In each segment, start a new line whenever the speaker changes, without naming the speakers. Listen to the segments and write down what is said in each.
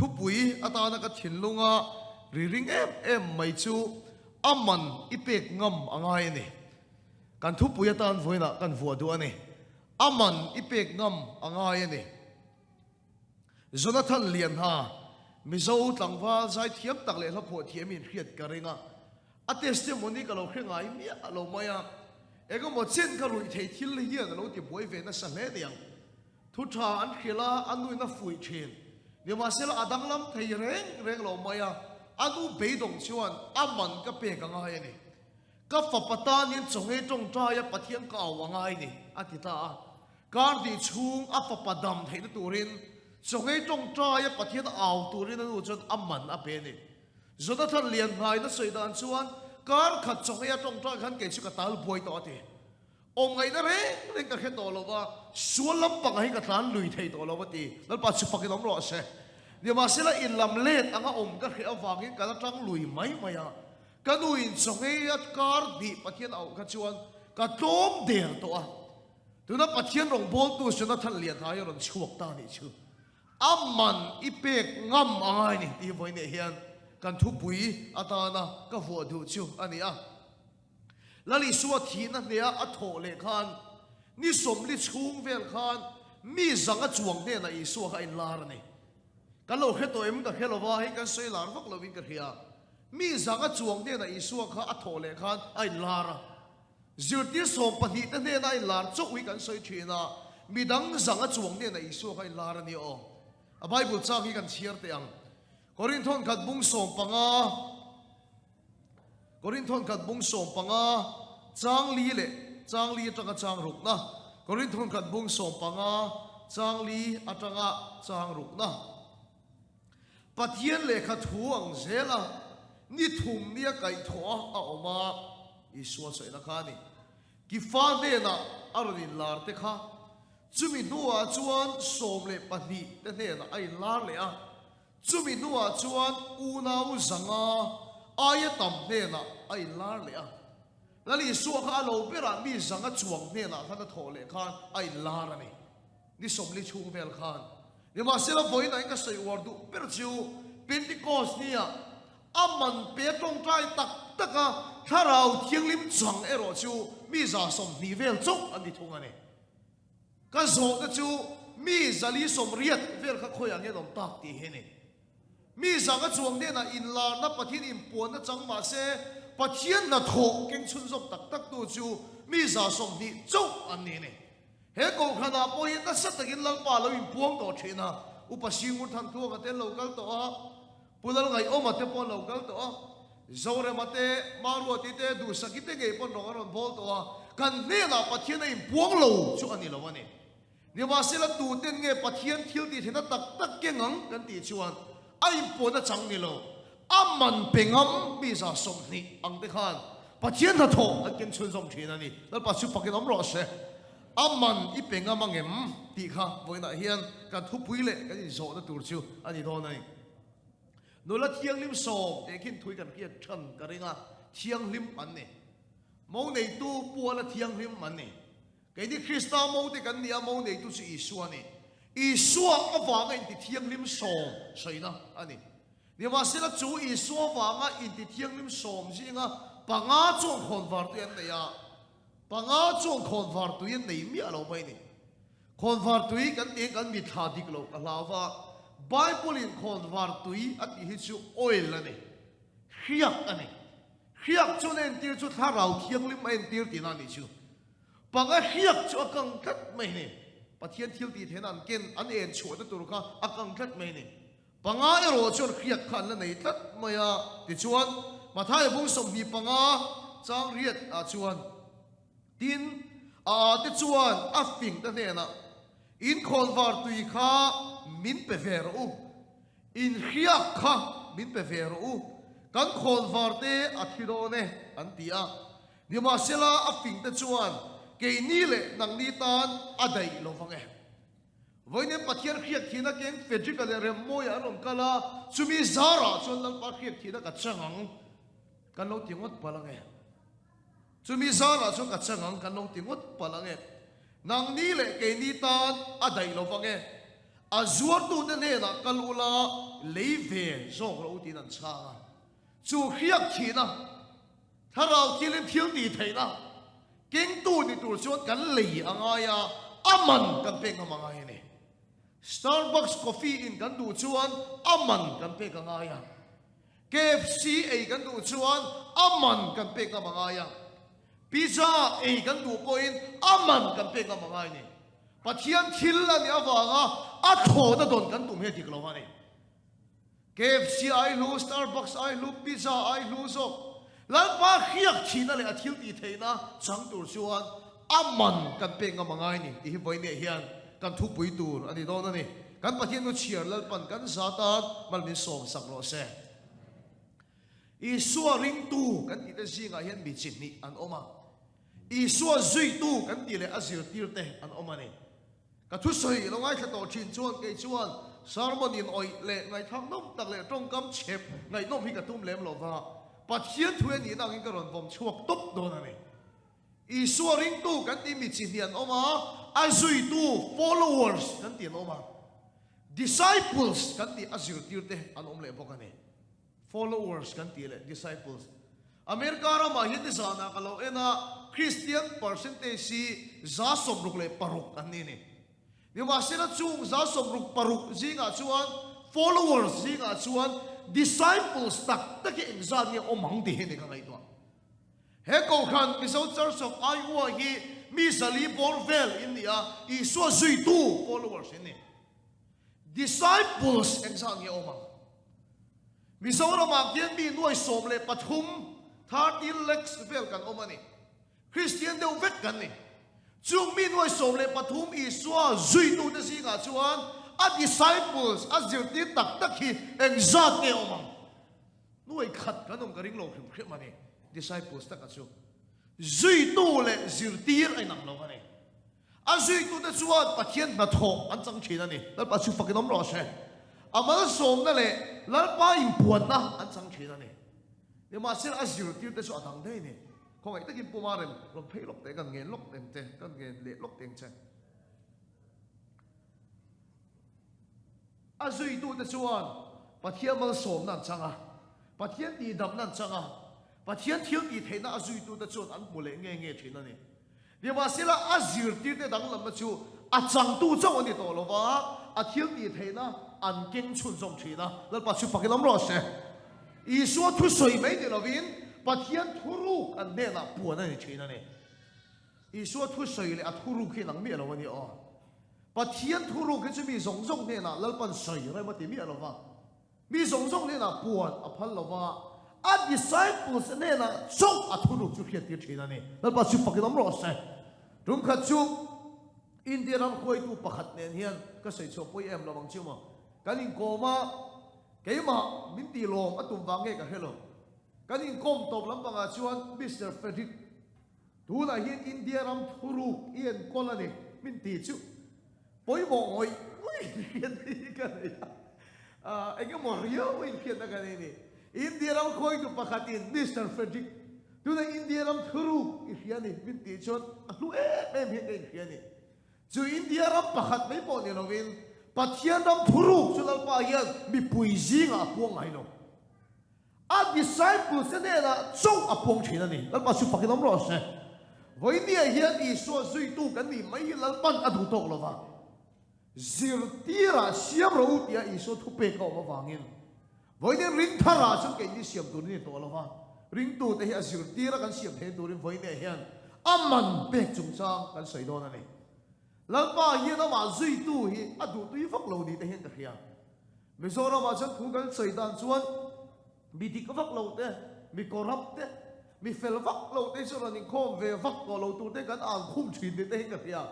Thupui atana ka thinlunga ri ring em em mai chu a man i pek ngam a ngai a ni. Kan thupui atan vawiinah kan vuah duh a ni. A man i pek ngam a ngai a ni. Jonathan Lianha, Mizo tlangval zai thiam tak leh hlaphuah thiam in hriat ka ring a. A testimony ka lo hre ngai miah lo mai a. Engemaw chen ka ruih thei thil hian a lo ti buai ve nasa hle niang. Thu tha an hrilh a, a nuin a fuih thin. Nimahsela a danglam thei reng reng lo mai a, a nu beidawng chuan a man ka pek a ngai a ni. Ka fapa tanin chawngei tawngtai a Pathian ka au a ngai ni, a ti ta a. Kar hnih chhung a fapa dam theihna turin chawngei tawngtai a Pathian au turin a nu chuan a man a pe a ni. Jonathan Lianhnaina sawi dan chuan kar khat chawngei a tawngtai khan kei chu ka tal buai tawh a ti. Awm ngaihna reng reng ka hre tawh lo va, sual lampangah hi ka tlan lui thei tawh lo a ti. Lalpa chu fakin awm rawh se. Nimahsela in lam let anga awm ka hreh avangin ka la tang lui mai mai a. Ka nu in chawngei a kar hnih Pathian auh kha chuan ka tlawm der tawh a. Tuna Pathian rawngbawltu Jonathan Lianhai a rawn chhuak ta nih chu. A man i pek ngam a ngai ni tih vawiinah hian kan thupui atana ka vuah duh chu a ni a. Lal Isua thihna hneha a thawh leh khan ni 40 chhung vel khan mi zang a chuang hnenah Isua kha a inlar a ni. Kan lo hre tawh em ka hre lova, hei kan sawi lar vak lovin ka hria. Mi zang a chuang hnenah Isua kha a thawh leh khan a inlar a. Zirtir 12 te hnena a inlar chauh hi kan sawi thin a, midang zang a chuang hnenah Isua kha a inlar a ni aw. A Bible chang hi kan chhiar teh ang. Korinthon khat bung 15. Korinthon khat bung 15 chang li leh chang li atanga chang rukna. Korinthon khat bung 15 chang li atanga chang rukna. Pathian lehkha thu ang zela ni thum nia kaihthawh a a awm a, Isua sawina kha a ni. Kifa hnenah a rawn inlar te kha, chumi hnuah chuan 12 te hnenah a inlar leh a, Chumi hnuah chuan unau zanga aia tam hnenah a inlar leh a. Lal Isua kha a lo berah mi zanga chuang hnenah khan a thawh leh khan a inlar a ni. Ni 40 chhung vel khan. Nimahsela vawiinah in ka sawi uar duh ber chu Pentecost nia a man pe tawngtai tak taka Thlarau Thianghlim chang erawh chu mi 120 vel chauh an ni thung a ni. Ka zawhna chu mi 480 vel kha khawiah nge an awm tak tih hi a ni. Mi zanga chuang hnenah inlarna Pathian inpuanna chang mah se Pathian hnathawh keng chhunzawm tak tak tu chu mi 120 chauh an ni a ni. He kohhranah pawh hian nasa takin Lalpa a lo inpuang tawh thin a, Upa Singur Thantluanga te an lo kal tawh a, Pu Lalngaihawma te pawh an lo kal tawh a, Zorema te, Maruati te, Duhsaki te ngei pawh an rawn a rawn bawl tawh a, kan hnenah Pathian a inpuang lo chu a ni lo a ni. Nimahsela tuten nge Pathian thil tih theihna tak tak keng ang kan tih chuan a inpuan a chang ni lo, a man pe ngam mi 120 ang te khan Pathian hnathawh an ken chhunzawm thin a ni. Lalpa chu fakin awm rawh se. A man i pe ngam angem tih kha vawiinah hian kan thupui leh kan inzawhna tur chu a ni dawn a ni. Nula thianghlim sawm teh khin thui kan hriat than ka ring a, thianghlim an ni. Mo neitu puala thianghlim an ni. Keini Krista mo te kan ni a, mo neitu chu Isua a ni. Isua avanga inti thianghlim sawm sawina a ni. Nimahsela chu Isua avanga inti thianghlim sawm zinga panga chuan khawnvar tui an nei a, panga chuan khawnvar tui an nei miah lo mai a ni. Khawnvar tui kan tih hian kan mitthla dik loh ka hlau va, Bible in khawnvar tui a tih hi chu oil a ni, hriak a ni. Hriak chuan a entir chu thlarau thianghlim a entir tihna a nih chu. Panga hriak chu a kang tlat mai a ni. Pathian thil tih theihna an ken, an en chhuahna tur kha a kang tlat mai a ni. Panga erawh chuan hriak kha an la nei tlat mai a, tichuan Mathaia bung 25 chang riat ah chuan, Tin, a a te chuan a fing te hnenah, In khawnvar tui kha min pe ve rawh u, in hriak kha min pe ve rawh u, kan khawnvar te a thi dawn e, an ti a. Nimahsela a fing te chuan, Keini leh nangni tan a daih lo vang e. Vawiin Pathian hriak thihna keng Frederick-a leh Remmawia an rawn kal a, chumi zarah chuan Lalpa hriak thihna ka chang ang, kan lo ti ngawt palh ang e. Chumi zarah chuan ka chang ang, kan lo ti ngawt palh ang e. Nangni leh keini tan a daih lo vang e. A zuartute hnenah kal ula lei ve zawk rawh u tiin an chhang a. Chu hriak thihna, thlarau thilin thil tih theihna kengtu ni tur chuan kan lei a ngai a, a man kan pek ngam a ngai a ni. Starbucks coffee in kan duh chuan a man kan pek a ngai a. KFC ei kan duh chuan a man kan pek ngam a ngai a. Pizza ei kan duh pawhin a man kan pek ngam a ngai a ni. Pathian thil a nih avanga a thlawhna dawn kan tum hi a dik lo a ni. KFC ai hlu, Starbucks ai hlu, Pizza ai hlu zawk. Lalpa hriak thihna leh a thil tih theihna chang tur chuan a man kan pek ngam a ngai a ni tih hi vawiinah hian kan thupui tur a ni dawn a ni. Kan Pathian nu chhiar Lalpan kan za tan mal min sawm sak rawh se. Isua ringtu kan tihte zingah hian mi chi hnih an awm a. Isua zuitu kan tih leh a zirtirte an awm a ni. Ka thusawi lo ngaithla tawh thin chuan kei chuan sermon in awih leh ngaihthlak nawm tak leh tawngkam chhep ngaihnawm hi ka tum lem lo va, Pathian thu a nihna angin ka rawn vawm chhuak tawp dawn a ni. Isua ringtu kan tih mi chi hnih an awm a, a zuitu, followers, kan tih an awm a, disciples kan tih a zirtirte an awm leh bawk a ni. Followers kan tih leh disciples. America ramah hian nizanah ka lo en a, Christian percentage hi 66% an ni a ni. Nimahsela chung 66% zingah chuan followers zingah chuan disciples tak tak hi engzat nge awm ang tih hi ni ka ngaihtuah. He Kohhran Mizo Church of Iowa hi mi 400 bawr vel in ni a, Isua zuitu followers in ni. Disciples engzat nge awm ang? Mizoramah khian mi 13,000, 30 lakhs, vel kan awm a ni. Kristian deuh vek kan ni. Chung mi 13,000 Isua zuitute zingah chuan a disciples, a zirtir tak tak hi engzat nge awm ang? Nuai khat kan awm ka ring lo hrim hrim a ni. Disciples taka chu zuitu leh zirtir a inang lo a ni. A zuitute chuan Pathian hnathawh an chang thin a ni. Lalpa chu fakin awm rawh se. A malsawmna leh Lalpa inpuanna an chang thin a ni. Nimahsela a zirtirte chu a dang daih a ni. Khawngaih takin Puma rem rawn phei lawk teh, kan ngen lawk teng che, kan ngen leh lawk teng che. A zuitute chuan Pathian malsawmna an chang a, Pathian tihdamna an chang a, Pathian thil tihtheihna a zuitute chuan an hmu leh nge nge thin a ni. Nimahsela, a zirtirte danglamna chu a changtu chauh a ni tawh lo va, a thil tih theihna an keng chhunzawm thin a. Lalpa chu fakin awm rawh se. Isua thusawi mai ni lovin Pathian thuruk an hnenah puan a ni thin a ni. Isua thusawi leh a thuruk hi nang miah lo a ni aw. Pathian thuruk hi chu mi zawng zawng hnenah Lalpan sawi rem a ti miah lo va. Mi zawng zawng hnenah puan a phal lo va, a disciples hnenah chauh a thunuk chu hriattir thin a ni. Lalpa chu fakin awm rawh se. Tum khat chu India ram hruaitu pakhat nen hian ka sawi chhuah pawi em lo ang chu maw. Kan inkawm a, keimah min tih lawm a tum vang nge ka hre lo. Kan inkawm tawp lampangah chuan Mister Frederick, tunah hian India ram thuruk i enkawl a ni min ti chu. Pawimawh ngawih ngawih inhriatna hi ka nei a, eng emaw riau inhriatna ka nei a ni. India ram khawitu pakhatin Mister Frederick, tuna India ram thuruk i hria a ni min tih chuan a hlu em em hian ka inhria a ni. Chu India ram pakhat mai pawh ni lovin Pathian ram thuruk chu Lalpa hian mipui zingah a puang ngai lo. A disciples te hnenah chauh a puang thin a ni. Lalpa chu fakin awm rawh se. Vawinia hian Isua zuitu kan nih mai hi Lalpan a duh tawk lova, zirtirah siam rawh u tia Isua thupek a awm avangin vawinia ring tharah chuan keini siam tur a ni tawh lova, ringtute hi a zirtira kan siam theih turin vawinia hian a man pek chungchang kan sawi dawn a ni. Lalpa hian amah zuitu hi a duhtui vak lo ni te hian ka hria. Mizoramah chuan thu kan sawi dan chuan mi dik vak lo te, mi corrupt te, mi fel vak lo te chu rawn inkhawm ve vak tawh lo tur te kan ang khum thin tih te hi ka hria.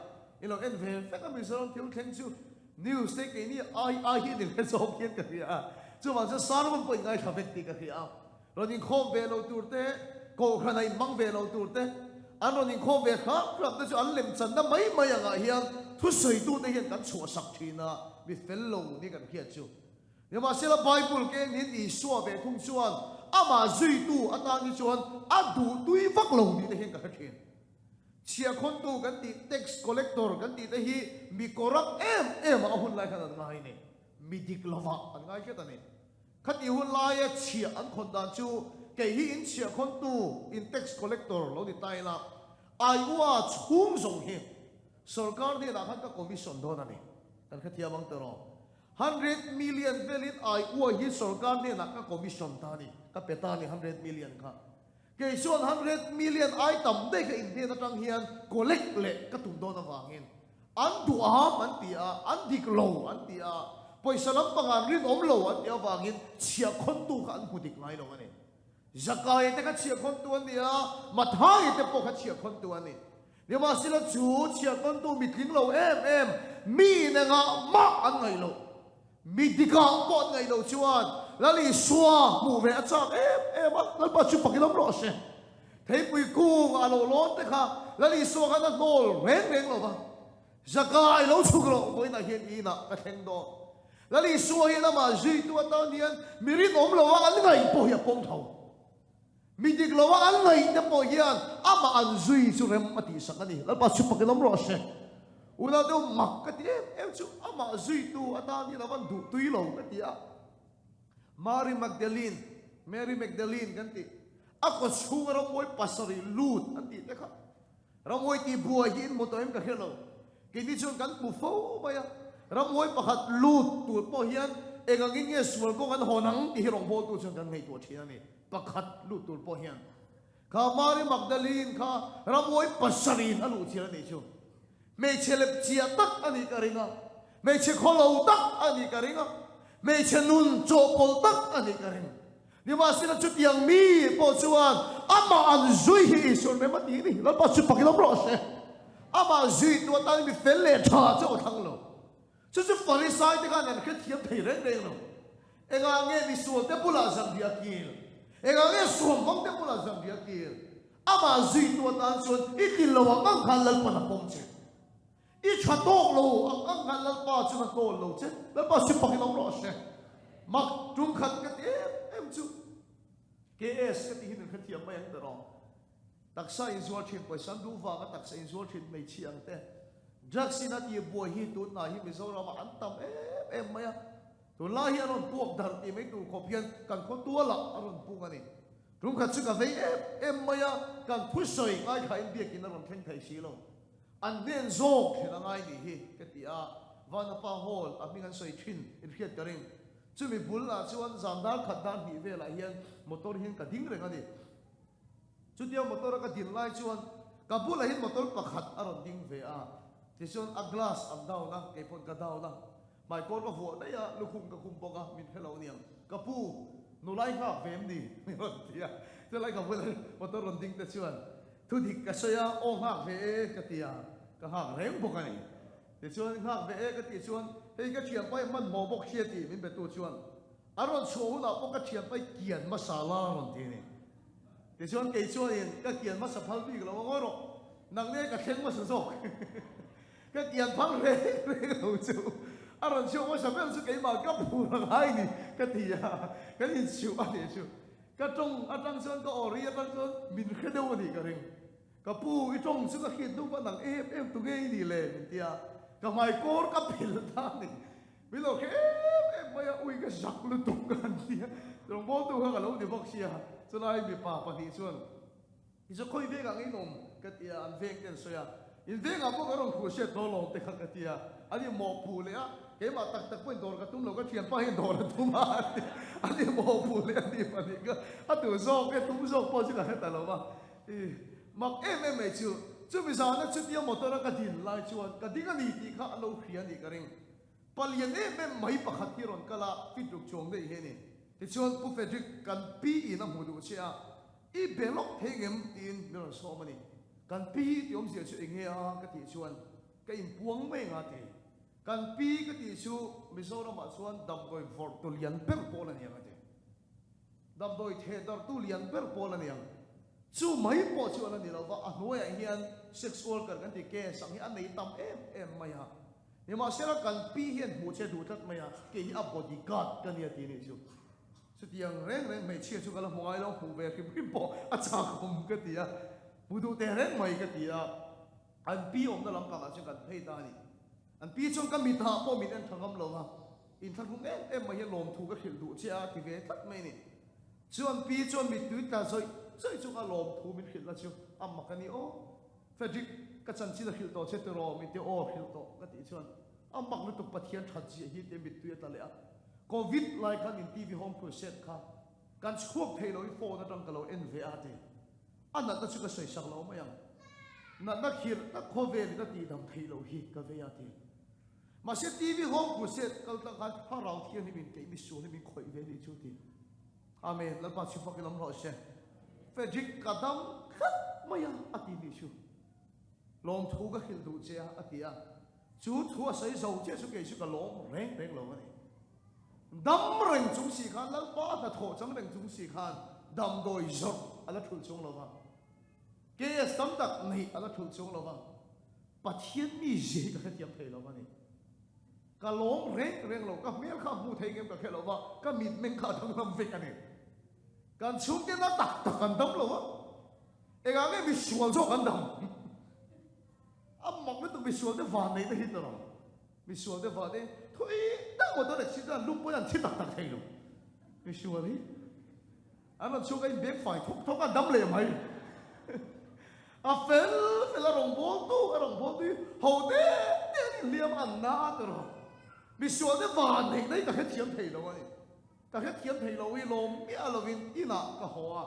I lo en ve vek a Mizoram thil thleng chu news te keini ai ai hi ni ve zawk hian ka hria a. Chuvang chuan sermon pawh in ngaithla vek tih ka hria a. Rawn inkhawm ve lo tur te, kohhran a inhmang ve lo tur te, an rawn inkhawm ve hrap hrap te chu an lemchanna mai mai angah hian thusawitute hian kan chhuahsak thin a, mi fel lo ni kan hriat chu. Nimahsela Bible keng in Isua ve thung chuan amah zuitu atan hi chuan a duhtui vak lo ni te hian ka hre thin. Chhiahkhawntu kan tih, tax collector kan tih te hi mi corrupt em em ah a hun lai khan an ngai a ni. Mi dik lovah an ngai hret a ni. Khati hun laia chhiah an khawn dan chu kei hi in chhiahkhawntu, in tax collector lo ni ta ila, Iowa chhung zawng hi sorkar hnenah khan ka commission dawn a ni. Kan hrethiam ang tawh. 100 million velin Iowa hi sorkar hnenah ka commission ta a ni, ka pe ta a ni 100 million kha. Kei chuan 100 million ai tam daih kha in hnen atang hian collect leh ka tum dawn avangin an duham an ti a, an dik lo an ti a, pawisa lampang an rinawm lo an tih avangin chhiahkhawntu kha an hmu dik ngai lo a ni. Zakaia te kha chhiahkhawntu an ni a, Mathaia te pawh kha chhiahkhawntu an ni. Nimahsela chu chhiahkhawntu mitling lo em em mi in engah mah an ngaih loh. Mi dikah pawh an ngaih loh chuan Lal Isua hmuh ve a chak em em a, Lalpa chu fakin awm rawh se. Theipui kung a lo lawn te kha Lal Isua khan a hnawl reng reng lo va, Zaka i lo chhuk rawh, vawiinah hian i inah ka thleng dawn. Lal Isua hian amah zuitu atan hian mi rinawm lo a an ngaih pawh hi a pawm tho. Mi dik lo a an ngaih te pawh hian amah an zui chu rem a tihsak a ni. Lalpa chu fakin awm rawh se. Unau deuh mak ka ti em em chu amah zuitu atan hian a van duh tui lo ka ti a. Mary Magdalene, Mary Magdalene kan tih, a kaw chhunga rammawi pasarih lut an tih te kha. Rammawi tih buai hi in hmu tawh em ka hre lo. Keini chuan kan hmu fo mai a. Rammawi pakhat lut tur pawh hian eng angin nge sual kawng an hawn ang tih hi rawngbawltu chuan kan ngaihtuah thin a ni. Pakhat lut tur pawh hian. Kha Mary Magdalene kha rammawi pasarih a luh chil a nih chu. Hmeichhe lepchiah tak a nih ka ring a, hmeichhe khawlo tak a nih ka ring a, hmeichhe nun chawhpawlh tak a nih ka ring. Nimahsela chutiang mi pawh chuan amah an zui hi Isuan rem a ti ni. Lalpa chu pakin awm rawh se. Amah zui tu atan mi fel leh tha chu a thlang lo. Chu chu Farisai te khan an hrethiam thei reng reng lo. Engah nge misual te bulah zanriah a kil? Engah nge suamhmang te bulah zanriah a kil? Amah zuitu atan chuan i tlin lo ang ang khan Lalpan a pawm che. I tha tawk lo ang ang khan Lalpa chuan a hnawl lo che. Lalpa si pakin awm rawh se. Mak tum khat ka ti em em chu. KS ka ti hi min hrethiam mai ang ta rawh. Taksa inzuar thin pawisa an duh vanga taksa inzuar thin hmeichhia ang te. Drugs in a tih buai hi tunhnai hi Mizoramah an tam em em mai a. Tunlai hi a rawn puak darh tih mai tur khawp hian kan khaw tualah a rawn pung a ni. Tum khat chu ka vei em em mai a, kan thusawi ngaithlain biakin a rawn thleng thei si lo. An hnen zawk thlen a ngai nih hi ka ti a, Vanapa Hall a hming an sawi thin in hriat ka ring. Chumi bulah chuan zan dar khat dar hnih velah hian motor hian ka ding reng a ni. Chutia motor a ka din lai chuan ka bulah hian motor pakhat a rawn ding ve a, tichuan a glass an down a, kei pawn ka down a, hmaikawr ka vuah daih a, lukhum ka khum bawk a, min hre lo aniang, ka pu, nulai nghak ve em ni? min rawn ti a, chulai ka bulah motor rawn ding te chuan thu dik ka sawi a, aw nghak ve e ka ti a, ka nghak reng bawk a ni. Tichuan nghak ve e ka tih chuan hei ka thianpa hi hmanhmawh bawk sia tih min betu chuan A rawn chhuah hunah pawh ka thianpa hi kian hmasa la a rawn ti a ni. Tichuan kei chuanin ka kian hmasa phal bik lo a ngawi rawh, nang nge ka thleng hmasa zawk? Ka kian phal reng reng lo chu a rawn chhuak hmasa ber chu keimah ka phur a ngai ni ka ti a, kan inchhuh a nih chu. Ka tawng atang chuan ka aw ri atang chuan min hre deuh a nih ka ring. Ka pu, i tawng chu ka hriat hnu va nang em em tu nge i nih le? min ti a, ka hmaikawr ka phel ta a ni. Min lo hre em em mai a, ui ka zak lutuk ka han ti a, rawngbawltu kha ka lo ni bawk sia, chulai mipa pahnih chuan i chu khawi vengah nge in awm? ka ti a, an veng te an sawi a, in vengah pawh kan rawn khuh hriat tawh lawm te kha ka ti a, an in mawhpuh leh a, keimah tak tak pawhin dawr ka tum lo, ka thianpa hian dawr a tum a an ti, an in mawhpuh leh a ni pahnih kha, a tu zawk nge tum zawk pawh chu ka hre ta lo va, i mak em em mai chu, chumi zana chutia motor a ka din lai chuan ka ding a ni tih kha an lo hria a nih ka ring. Palian em em mai pakhat hi rawn kal a, fit ruk chuang daih hi a ni. Tichuan Pu Frederick kan pi in a hmu duh che a, i be lawk thei ngem? tiin min rawn sawm a ni. Kan pi tih awmzia chu eng nge a? ka tih chuan ka inpuang mai anga ti. Kan pi ka tih chu Mizoramah chuan damdawi vawrh tu lian ber pawl a ni ang a ti. Damdawi theh darhtu lian ber pawl a ni ang. Chu mai pawh chu a la ni lo va, a hnuaiah hian sex worker kan tih case ang hi a nei tam em em mai a. Nimahsela kan pi hian hmuh che duh tlat mai a, kei hi a body guard ka nia tih nih chu. Chutiang reng reng hmeichhia chu ka la hmu ngai lo, hmuh ve hrim hrim pawh a chakawm ka ti a, hmu duh teh reng mai ka ti a. An pi awmna lampangah chuan kan phei ta a ni. An pi chuan ka mitah pawh min en tha ngam lo va, inthlahrung em em mai hian lawmthu ka hrilh duh che a ti ve tlat mai a ni. Chu an pi chuan mittui tla zawih zawih chunga lawmthu min hrilhna chu a mak a ni aw. Frederick, ka chanchin a hrilh tawh che tiraw? Min ti aw hrilh tawh ka tih chuan a mak lutuk Pathian that ziah hi tia mittui a tla leh a. Covid lai khan in TV home crusade kha kan chhuak thei lo i phone atang ka lo en ve a ti. A natna chu ka sawi sak lo mai ang. Natna khirh tak khawvelin a tihdam theih loh hi ka vei a ti. Mahse TV home crusade kal tlang khan thlarau thianghlim in keih misual hi min khawih ve nih chu ti. Amen. Lalpa chhi fak in awm rawh se. Frederick ka dam tlat mai a a ti nih chu. Lawmthu ka hrilh duh che a a ti a. Chu thu a sawi zo chiah chu kei chu ka lawm reng reng lo a ni. Dam reng chung si khan Lalpa hnathawh chang reng chung si khan damdawi zawrh a la thulh chung lo va. KS tam tak neih a la thulh chung lo va. Pathian mi zia hi ka hrethiam thei lo va ni. Ka lawm reng reng lo, ka hmel kha a hmuh thei ngem ka hre lo va, ka mitmeng kha a danglam vek a ni. Kan chhungte na tak tak an dam lo va, engah nge misual zawk an dam? A mak lutuk misual te van neihna hi tawrh ang. Misual te van e thui tak motor accident an lum pawn an thi tak tak thei lo. Misual hi an rawn chhuak a in beng fai thawk thawk a dam leh mai. A fel fel a rawn bawl tu a rawn bawl tu hi ho te te an inhliam a an na tawrh ang. Misual te van neihna hi ka hrethiam thei lo a ni. Ka hrethiam thei lo i lawm miah lovin inah ka haw a.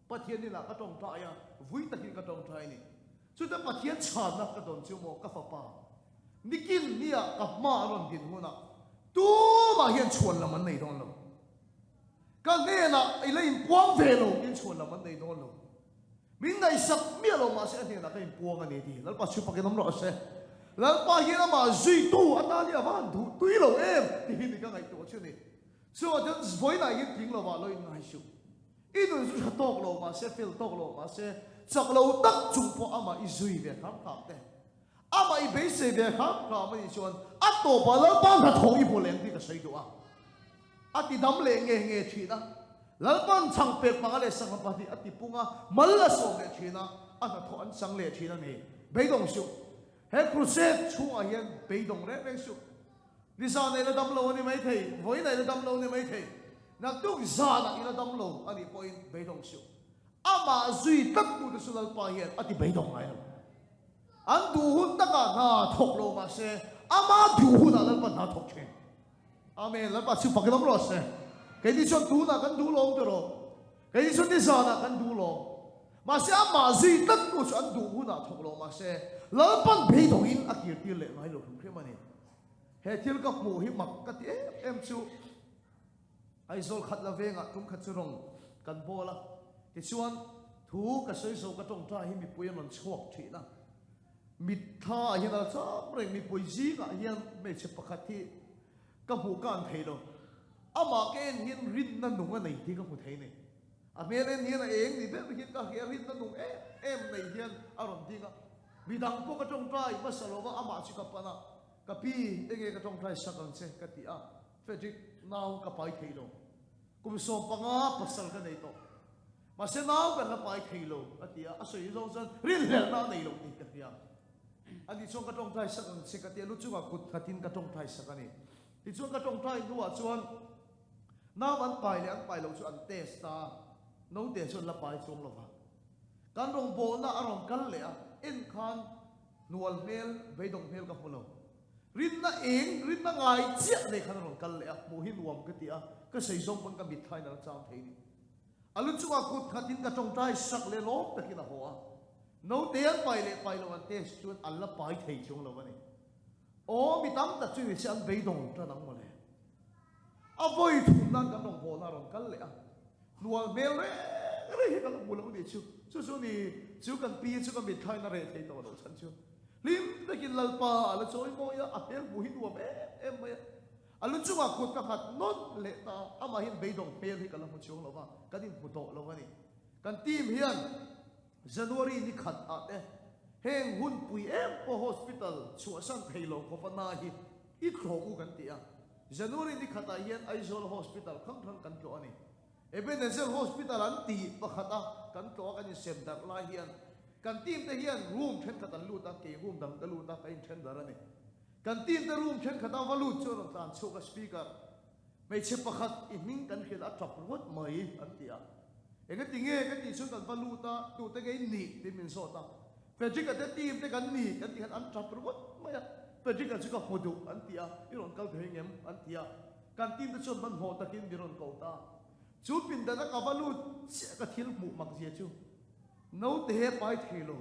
Pathian inah ka tawngtai a, vui takin ka tawngtai a ni. Chutah Pathian chhanna ka dawn chu maw ka fapa, nikin nia ka hma a rawn din hunah tumah hian chhuan lam an nei dawn lo. Ka hnenah i la inpuang ve lo tiin chhuan lam an nei dawn lo. Min ngaihsak miah lo mahse a hnenah ka inpuang a ni ti. Lalpa chhu pakin awm rawh se. Lalpa hian amah zuitu atan hi a va han duh tui lo em ti hi ni ka ngaihtuah chu a ni. Chuvang chuan vawiinah hian tling lovah lo inngai suh. I nun chu tha tawk lo mahse, fel tawk lo mahse, chak lo tak chung pawh amah i zui ve hram hram te, amah i beisei ve hram hram a nih chuan a tawpah Lalpa hnathawh i hmu leng tih ka sawi duh a. A ti dam leh nge nge thin a. Lalpa'n chhang pek panga leh sangha pahnih a ti pung a, mal a sawm leh thin a, a hnathawh an chang leh thin a ni. Beidawng suh. He crusade chhungah hian beidawng reng reng suh. Nizan ah i la dam lo a ni maithei, vawiin ah i la dam lo a ni maithei, naktuk zan ah i la dam lo a nih pawhin beidawng suh. Amah zui tlat tute chu Lalpa hian a ti beidawng ngai lo. An duh hun takah hna thawk lo mahse, ama duh hunah Lalpa hna thawk thin. Amen. Lalpa chu fak i lam rawh se. Keini chuan tunah kan duh lawm tiraw? Keini chuan nizanah kan duh lawm. Mahse amah zui tlat tu chu an duh hunah thawk lo mahse, Lalpan beidawngin a kirtir leh ngai lo hrim hrim a ni. He thil ka hmuh hi mak ka ti em em chu Aizawl khat la vengah tum khat chu rawng kan bawl a, tichuan thu ka sawi zo ka tawngtai hi mipui an rawn chhuak thin a, mitthla ah hian a la cham reng mipui zingah hian hmeichhe pakhat hi ka hmuh ka an thei lo, amah ka en hian rinna nung a nei tih ka hmu thei a ni. A hmel en hian a eng ni ber hian ka hria rinna nung em em nei hian a rawn ding a, midang pawh ka tawngtai hmasa lo va amah chu ka pan a, ka pi enge ka tawngtai sak ang che ka ti a, Frederick nau ka pai thei lo, kum 15 pasal ka nei tawh, mahse nau kan la pai thei lo a ti a, a sawi zawng chuan rinhlelhna a nei lo tih ka hria. Ani chuan ka tawngtai sak ang che ka ti a, lu chungah kut khatin ka tawngtai sak a ni. Tichuan ka tawngtai hnuah chuan Nau an pai leh an pai loh chu an test a, naute chu an la pai chuang lo va. Kan rawngbawlna a rawn kal leh a, en khan hnual hmel, beidawng hmel ka hmu lo. Rinna eng, rinna ngai chiah nei khan a rawn kal leh a, hmuh hi nuam ka ti a, ka sawi zawng pawn ka mitthlain a la chang thei ni. A lu chungah kut khatin ka tawngtai sak leh lawm takin a haw a, naute an pai leh pai loh an test chuan an la pai thei chuang lo a ni. Aw, mi tam tak chu ni se an beidawng tan ang mawle. A vawi thum nan kan rawn hawn a rawn kal leh a, hnual hmel reng reng hi ka la hmu lo ni chu. Chu chu ni chu kan pi chu ka mitthlain a reh thei tawh loh chhan chu. Hlim takin Lalpa a la chawi mawi a, a hmel hmuh hi nuam em em mai a. A lu chungah kut ka nghat nawn leh ta a, amahin beidawng hmel hi ka la hmu chuang lo va, kan inhmu tawh lo a ni. Kan team hian January ni khat ah te heng hun pui em pawh hospital chhuahsan thei lo khawpa na hi i thlawh u kan ti a. January ni khatah hian Aizawl Hospital hrang hrang kan tlawh a ni. Ebenezer Hospital an tih pakhat a kan tlawh a kan insem darh lai hian. Kan team te hian room thenkhat an lut a, kei room dang ka lut a, ka inthen dar a ni. Kan team te room thenkhat a va lut chu a rawn tlan chhuak a, speaker, Hmeichhe pakhat i hming kan hrilh a tap ruat mai an ti a. Engati nge ka tih chuan kan va lut a, tute nge i nih tih min zawt a. Frederick-a te team te kan ni kan tih khan an tap ruat mai a, Frederick-a chu ka hmu duh an ti a, i rawn kal thei ngem an ti a. Kan team te chuan hmanhmawh takin mi rawn ko ta. Chu pindan a ka va lut chiah ka thil hmuh mak zia chu naute he pai thei lo,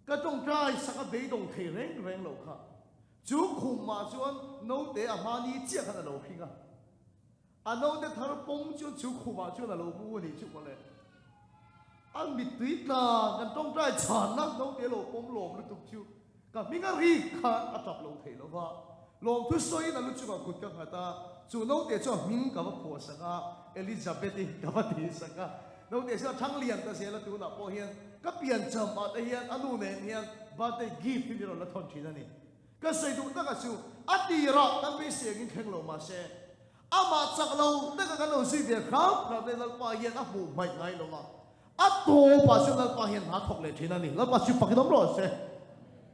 ka tawngtai sak a beidawng thei reng reng lo kha. Chu khumah chuan naute a hmani chiah khan a lo hring a, a naute thar pawm chuan chu khumah chuan a lo mu a nih chu mawle. A mittui tla kan tawngtai chhanna naute lo pawm lawm lutuk chu ka hming a rik khan a tap lo thei lo va, lawmthu sawiin a lu chungah kut ka nghat a, chu naute chuan hming ka va phuah sak a, Elizabeth-i ka va tih sak a, naute chu a thang lian ta zel a, tunah pawh hian ka piancham ah te hian a nu nen hian birthday gift hi min rawn la thawn thin a ni. Ka sawi duh taka chu a tirah kan beisei angin thleng lo mahse amah chak lo taka kan lo zui ve hram hram le Lalpa hian a hmuh hmaih ngai lo a, a tawpah chuan Lalpa hian hna thawk leh thin a ni. Lalpa chu fakin awm rawh se.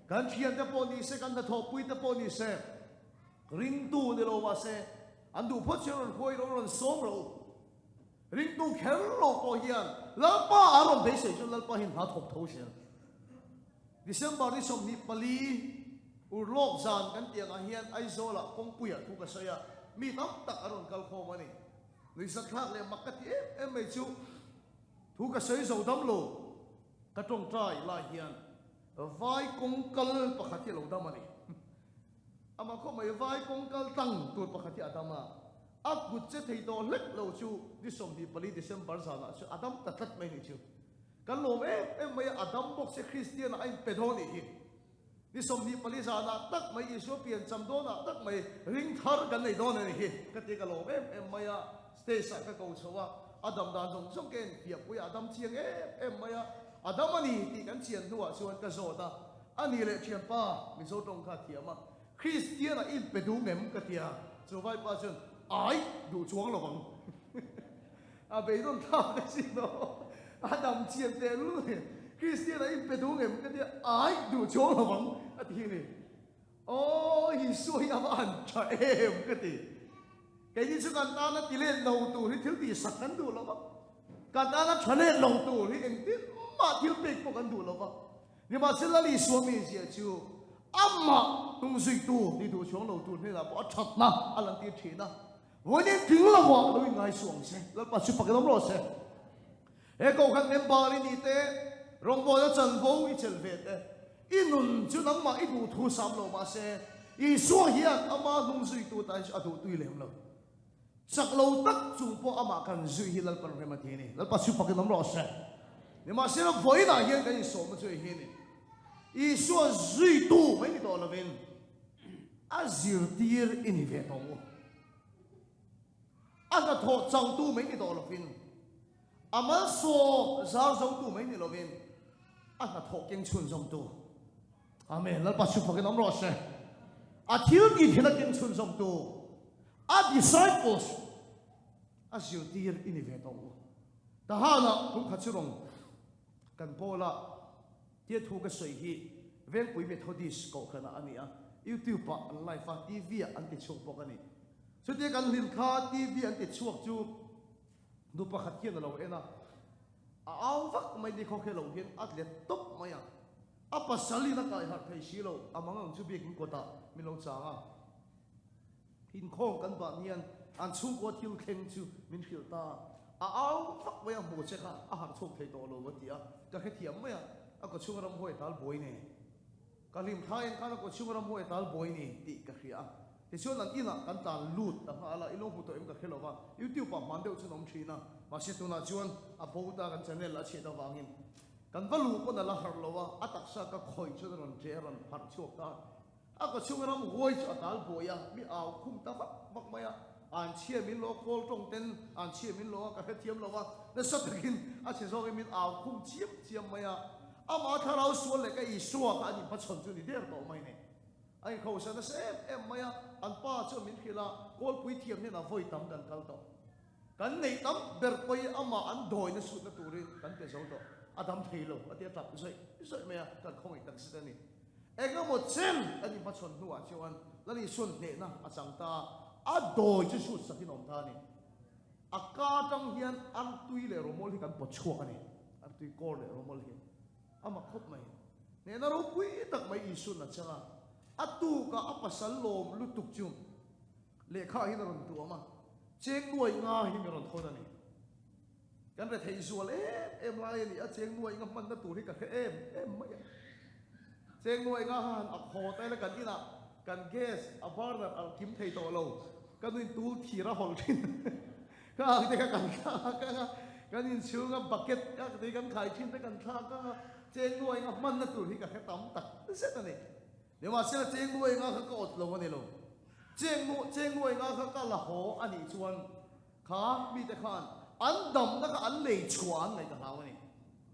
Kan thiante pawh ni se, kan hnathawhpuite pawh ni se, ringtu ni lo mahse an duh phawt chuan rawn huai rawh, rawn sawm rawh u. Ringtu kher lo pawh hian Lalpa a rawn beisei chuan Lalpa hian hna thawk tho zel. December ni 24 urlawk zan kan tih angah hian Aizawlah kawngpuiah thu ka sawi a, mi tam tak a rawn kal khawm a ni. Nuihzatthlak leh mak ka ti em em mai chu thu ka sawi zo dam lo, ka tawngtai lai hian vai kawng kal pakhat hi a lo dam a ni. Amah khawp mai vai kawng kal tlang tur pakhat hi a dam a, a kut che thei tawh hlek lo chu ni 24 December zanah chu a dam ta tlat mai nih chu. Kan lawm em em mai a, a dam bawk se Kristian ah a inpe dawn nih hi. Ni 24 zanah tak mai Isua pian cham dawnah tak mai ring thar kan nei dawn a nih hi ka ti ka lawm em em mai a, stage ah ka ko chho a, a dam dan zawng zawng ka enfiah pui a, a dam chiang em em mai a, a dam a ni tih kan chian hnuah chuan ka zawt a, a ni leh thianpa Mizo tawng kha a thiam a, Kristian ah inpe duh ngem ka ti a, chu vaipa chuan ai duh chuang lo ang. A beidawn thlak a sin aw. A dam chian teh lul ni. Kristian a inpe duh ngem ka tia ai duh chuang lo ang a ti hi ni. Aw Isua hi a va han tha em ka ti. Keini chu kan tana ti let lo tur hi thil tihsak kan duh lo va. Kan tana tha let lo tur hi engtin mah thil pek pawh kan duh lo va. Nimahsela Lal Isua mizia chu amah hnungzuitu ni duh chuang lo tur hnenah pawh a thatna a lantir thin a. Vawiin tling lo ah lo inngai suh ang che, Lalpa chu fakin awm rawh se. He kohhran member i nih te, rawngbawlna chanvo i chelh ve te, i nun chu nangmah i duh thu sam lo mahse, Isua hian ama hnung zuitu tan chu a duh tui lem lo. Chak lo tak chung pawh amah kan zui hi Lalpan rem a ti a ni. Lalpa chu fakin awm rawh se. Nimahsela vawiinah hian kan insawmna chu hei hi a ni. Isua zuitu mai ni tawh lovin, A zirtir i ni ve tawh u. A hnathawh changtu mai ni tawh lovin, a malsawm zar zotu mai ni lovin, a hnathawh keng chhunzawmtu. Amen. Lalpa chu fakin awm rawh se. A thil tih thil a keng chhunzawmtu, a disciples, a zirtir i ni ve tawh u. Tahanah kum khat chu rawn kan pawl a. Tia thu ka sawi hi Vengpui Methodist kohhranah a ni a, YouTube ah an live a, TV ah an ti chhuak bawk a ni. Chutia kan hlim kha TV an ti chhuak chu nu pakhat hian a lo en a, a au vak mai ni khawkhe lo hian a let tawp mai a, a pasal in a kai harh thei si lo, a mang ang chu biakin kawtah min lo chang a. Inkhawm kan ban hian an chhungkua thil thleng chu min hrilh ta a, a au vak mai a, hmu che kha a harh chhuak thei tawh lo a ti a, ka hrethiam mai a, a kawchhunga ramhuai tal buai nei, ka hlim thla en khan a kawchhunga ramhuai tal buai ni tih ka hria a, tichuan an inah kan tlan lut ta nghal a, i lo hmu tawh em ka hre lo va, YouTube ah hman deuh chuan a awm thin a, mahse tunah chuan a bo ta kan channel a chhiat avangin kan va luh pawn a la harh lo a, a taksa ka khawih chuan a rawn ṭe a rawn harh chhuak ta. A ka chhung ram huai chu a tal buai a, mi au khum ta vak vak mai a, an chhia min lo kawl tawng ten an chhia min lo a, ka hrethiam lo a, nasa takin a chhe zawkin min au khum chiam chiam mai a, amah thlarau sual leh ka Isua kha an inhmachhawn chu ni der tawh mai ni. A inkhawhsa nasa em em mai a, an pa chuan min hrilh a, kawlpui thiam hnenah vawi tam kan kal tawh. Kan neih tam ber pawhin amah an dawina sutna turin kan pe zo tawh. A dam thei lo a ti a tap zawih zawih mai a, kan khawngaih tak zet a ni. Engemaw chen an inhmachhawn hnuah chuan Lal Isuan hnehna a chang ta a, a dawi chu chhut sakin a awm ta a ni. A ka atang hian artui leh rawmawl hi kan pawt chhuak a ni, artui kawr leh rawmawl hi a mak khawp mai. Hnehna ropui tak mai Isuan a chang a, a tukah a pasal lawm lutuk chu lehkha hian a rawn tuam a, cheng nuai nga hi mi rawn thawn a ni. Kan retheih zual em em lai a ni a, cheng nuai nga hmanna tur hi ka hre em em mai a. Cheng nuai nga kha han ak haw ta ila kan inah kan gas a burner a kim thei tawh lo, ka nuin tul thir a hawlh thin ka ang te kha kan thlak ang a, kan inchhunga bucket ka te kan khai thin te kan thlak ang a, cheng nuai nga hmanna tur hi ka hre tam tak zet a ni. Nimahsela cheng nuai nga kha ka awt lo a ni lo. Cheng cheng nuai nga kha ka la haw a nih chuan Kha mite khan an damna kha an lei chhuah an ngaih ka hlau a ni.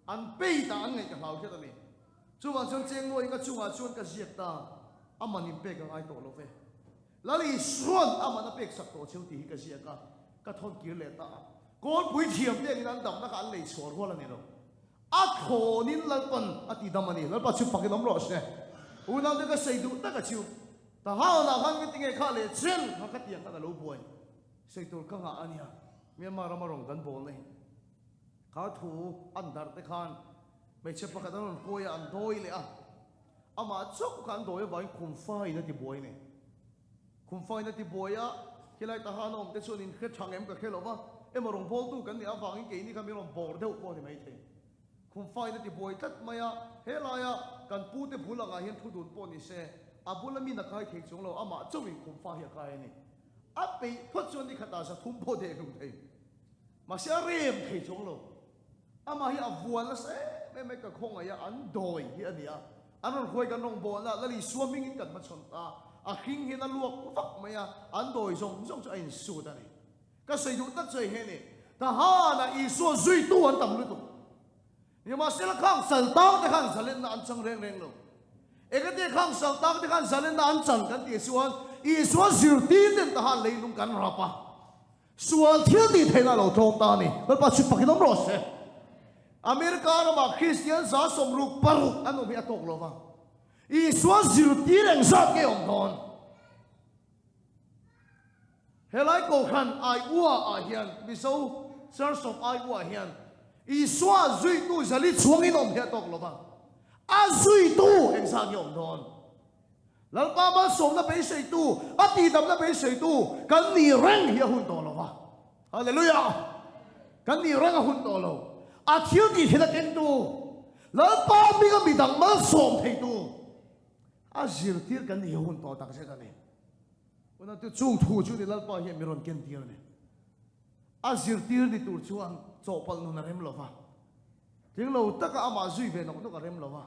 An pei ta an ngaih ka hlau hret a ni. Chuvang chuan Chengnuainga chungah chuan ka ziak ta, a man in pek a ngai tawh lo ve. Lal Isuan a man a pek sak tawh cheu tih hi ka ziak a, ka thawn kir leh ta a. Kawlpui thiam te angin an damna kha an lei chhuah rual a ni lo. A thlawnin Lalpan a ti dam a ni. Lalpa chu fakin awm rawh se. Unaute ka sawi duh tak a chu. Ta hawnah khan ka ti nge kha leh chen kha ka tiang khan a lo buai. Sawi tur ka ngah a nia, Myanmar rama rawn kan bawl na hi. Kha thu an darh te khan hmeichhe pakhat an rawn kawi a, an dawi leh a. Amah chauh kha an dawi avangin khumfaiin a ti buai a ni. Khumfaiin a ti buai a, khilai tahan a awm te chuan in hre thang em ka hre lo va, emaw rawn bawltu kan nih avangin keini kha min rawn bawr deuh pawh a ni maithei. Khumfaiin a ti buai tlat mai a, helaia kan pute bul angah hian thu dun pawh ni se, a bula min a kai thei chung lo, amah chauhin khumfa hi a kai a ni. A peih phawt chuan ni khatah 300 pawh deh hlum thei. Mahse a rem thei chuang lo. Amah hi a vual nasa em em mai ka khawngaih a, an dawi hi a ni a. An rawn hruai kan rawngbawlna Lal Isua hmingin kan hmachhawn ta. A hring hian a luak vak mai a, an dawi zawng zawng chu a insut a ni. Ka sawi duh tak chu hei hi a ni. Tahan-ah Isua zuitu an tam lutuk. Nimahsela khang sal tang te khan zalenna an chang reng reng lo. Engati khang sal tang te khan zalenna an chan kan tih chuan Isua zirtir ten tahan leilung kan rap a. Sual thil tih theihna a lo tlawm ta a ni. Lalpa chu fakin awm rawh se. America ramah Kristian 66 an awm hi a tawk lo va. Isua zirtir engzat nge awm dawn? Helai Kohhran Aiua ah hian Mizo Church of Aiua ah hian Isua zuitu zali chhuangin awm hi a tawk lova, a zuitu engzah nge awm dawn? Lalpa malsawmna beiseitu, a tihdamna beiseitu kan ni reng hi a hun tawh lova. Hallelujah! Kan ni reng a hun tawh lo. A thil tih thil a kengtu, Lalpa hminga midang malsawm theitu a zirtir kan ni hi a hun tawh takzet a ni. Una te chung thu chu ni Lalpa hian mi rawn ken tir a ni. A zirtir ni tur chuan chawhpalh nun a rem lo va. Tling lo taka amah zui ve nawk nawk a rem lo va.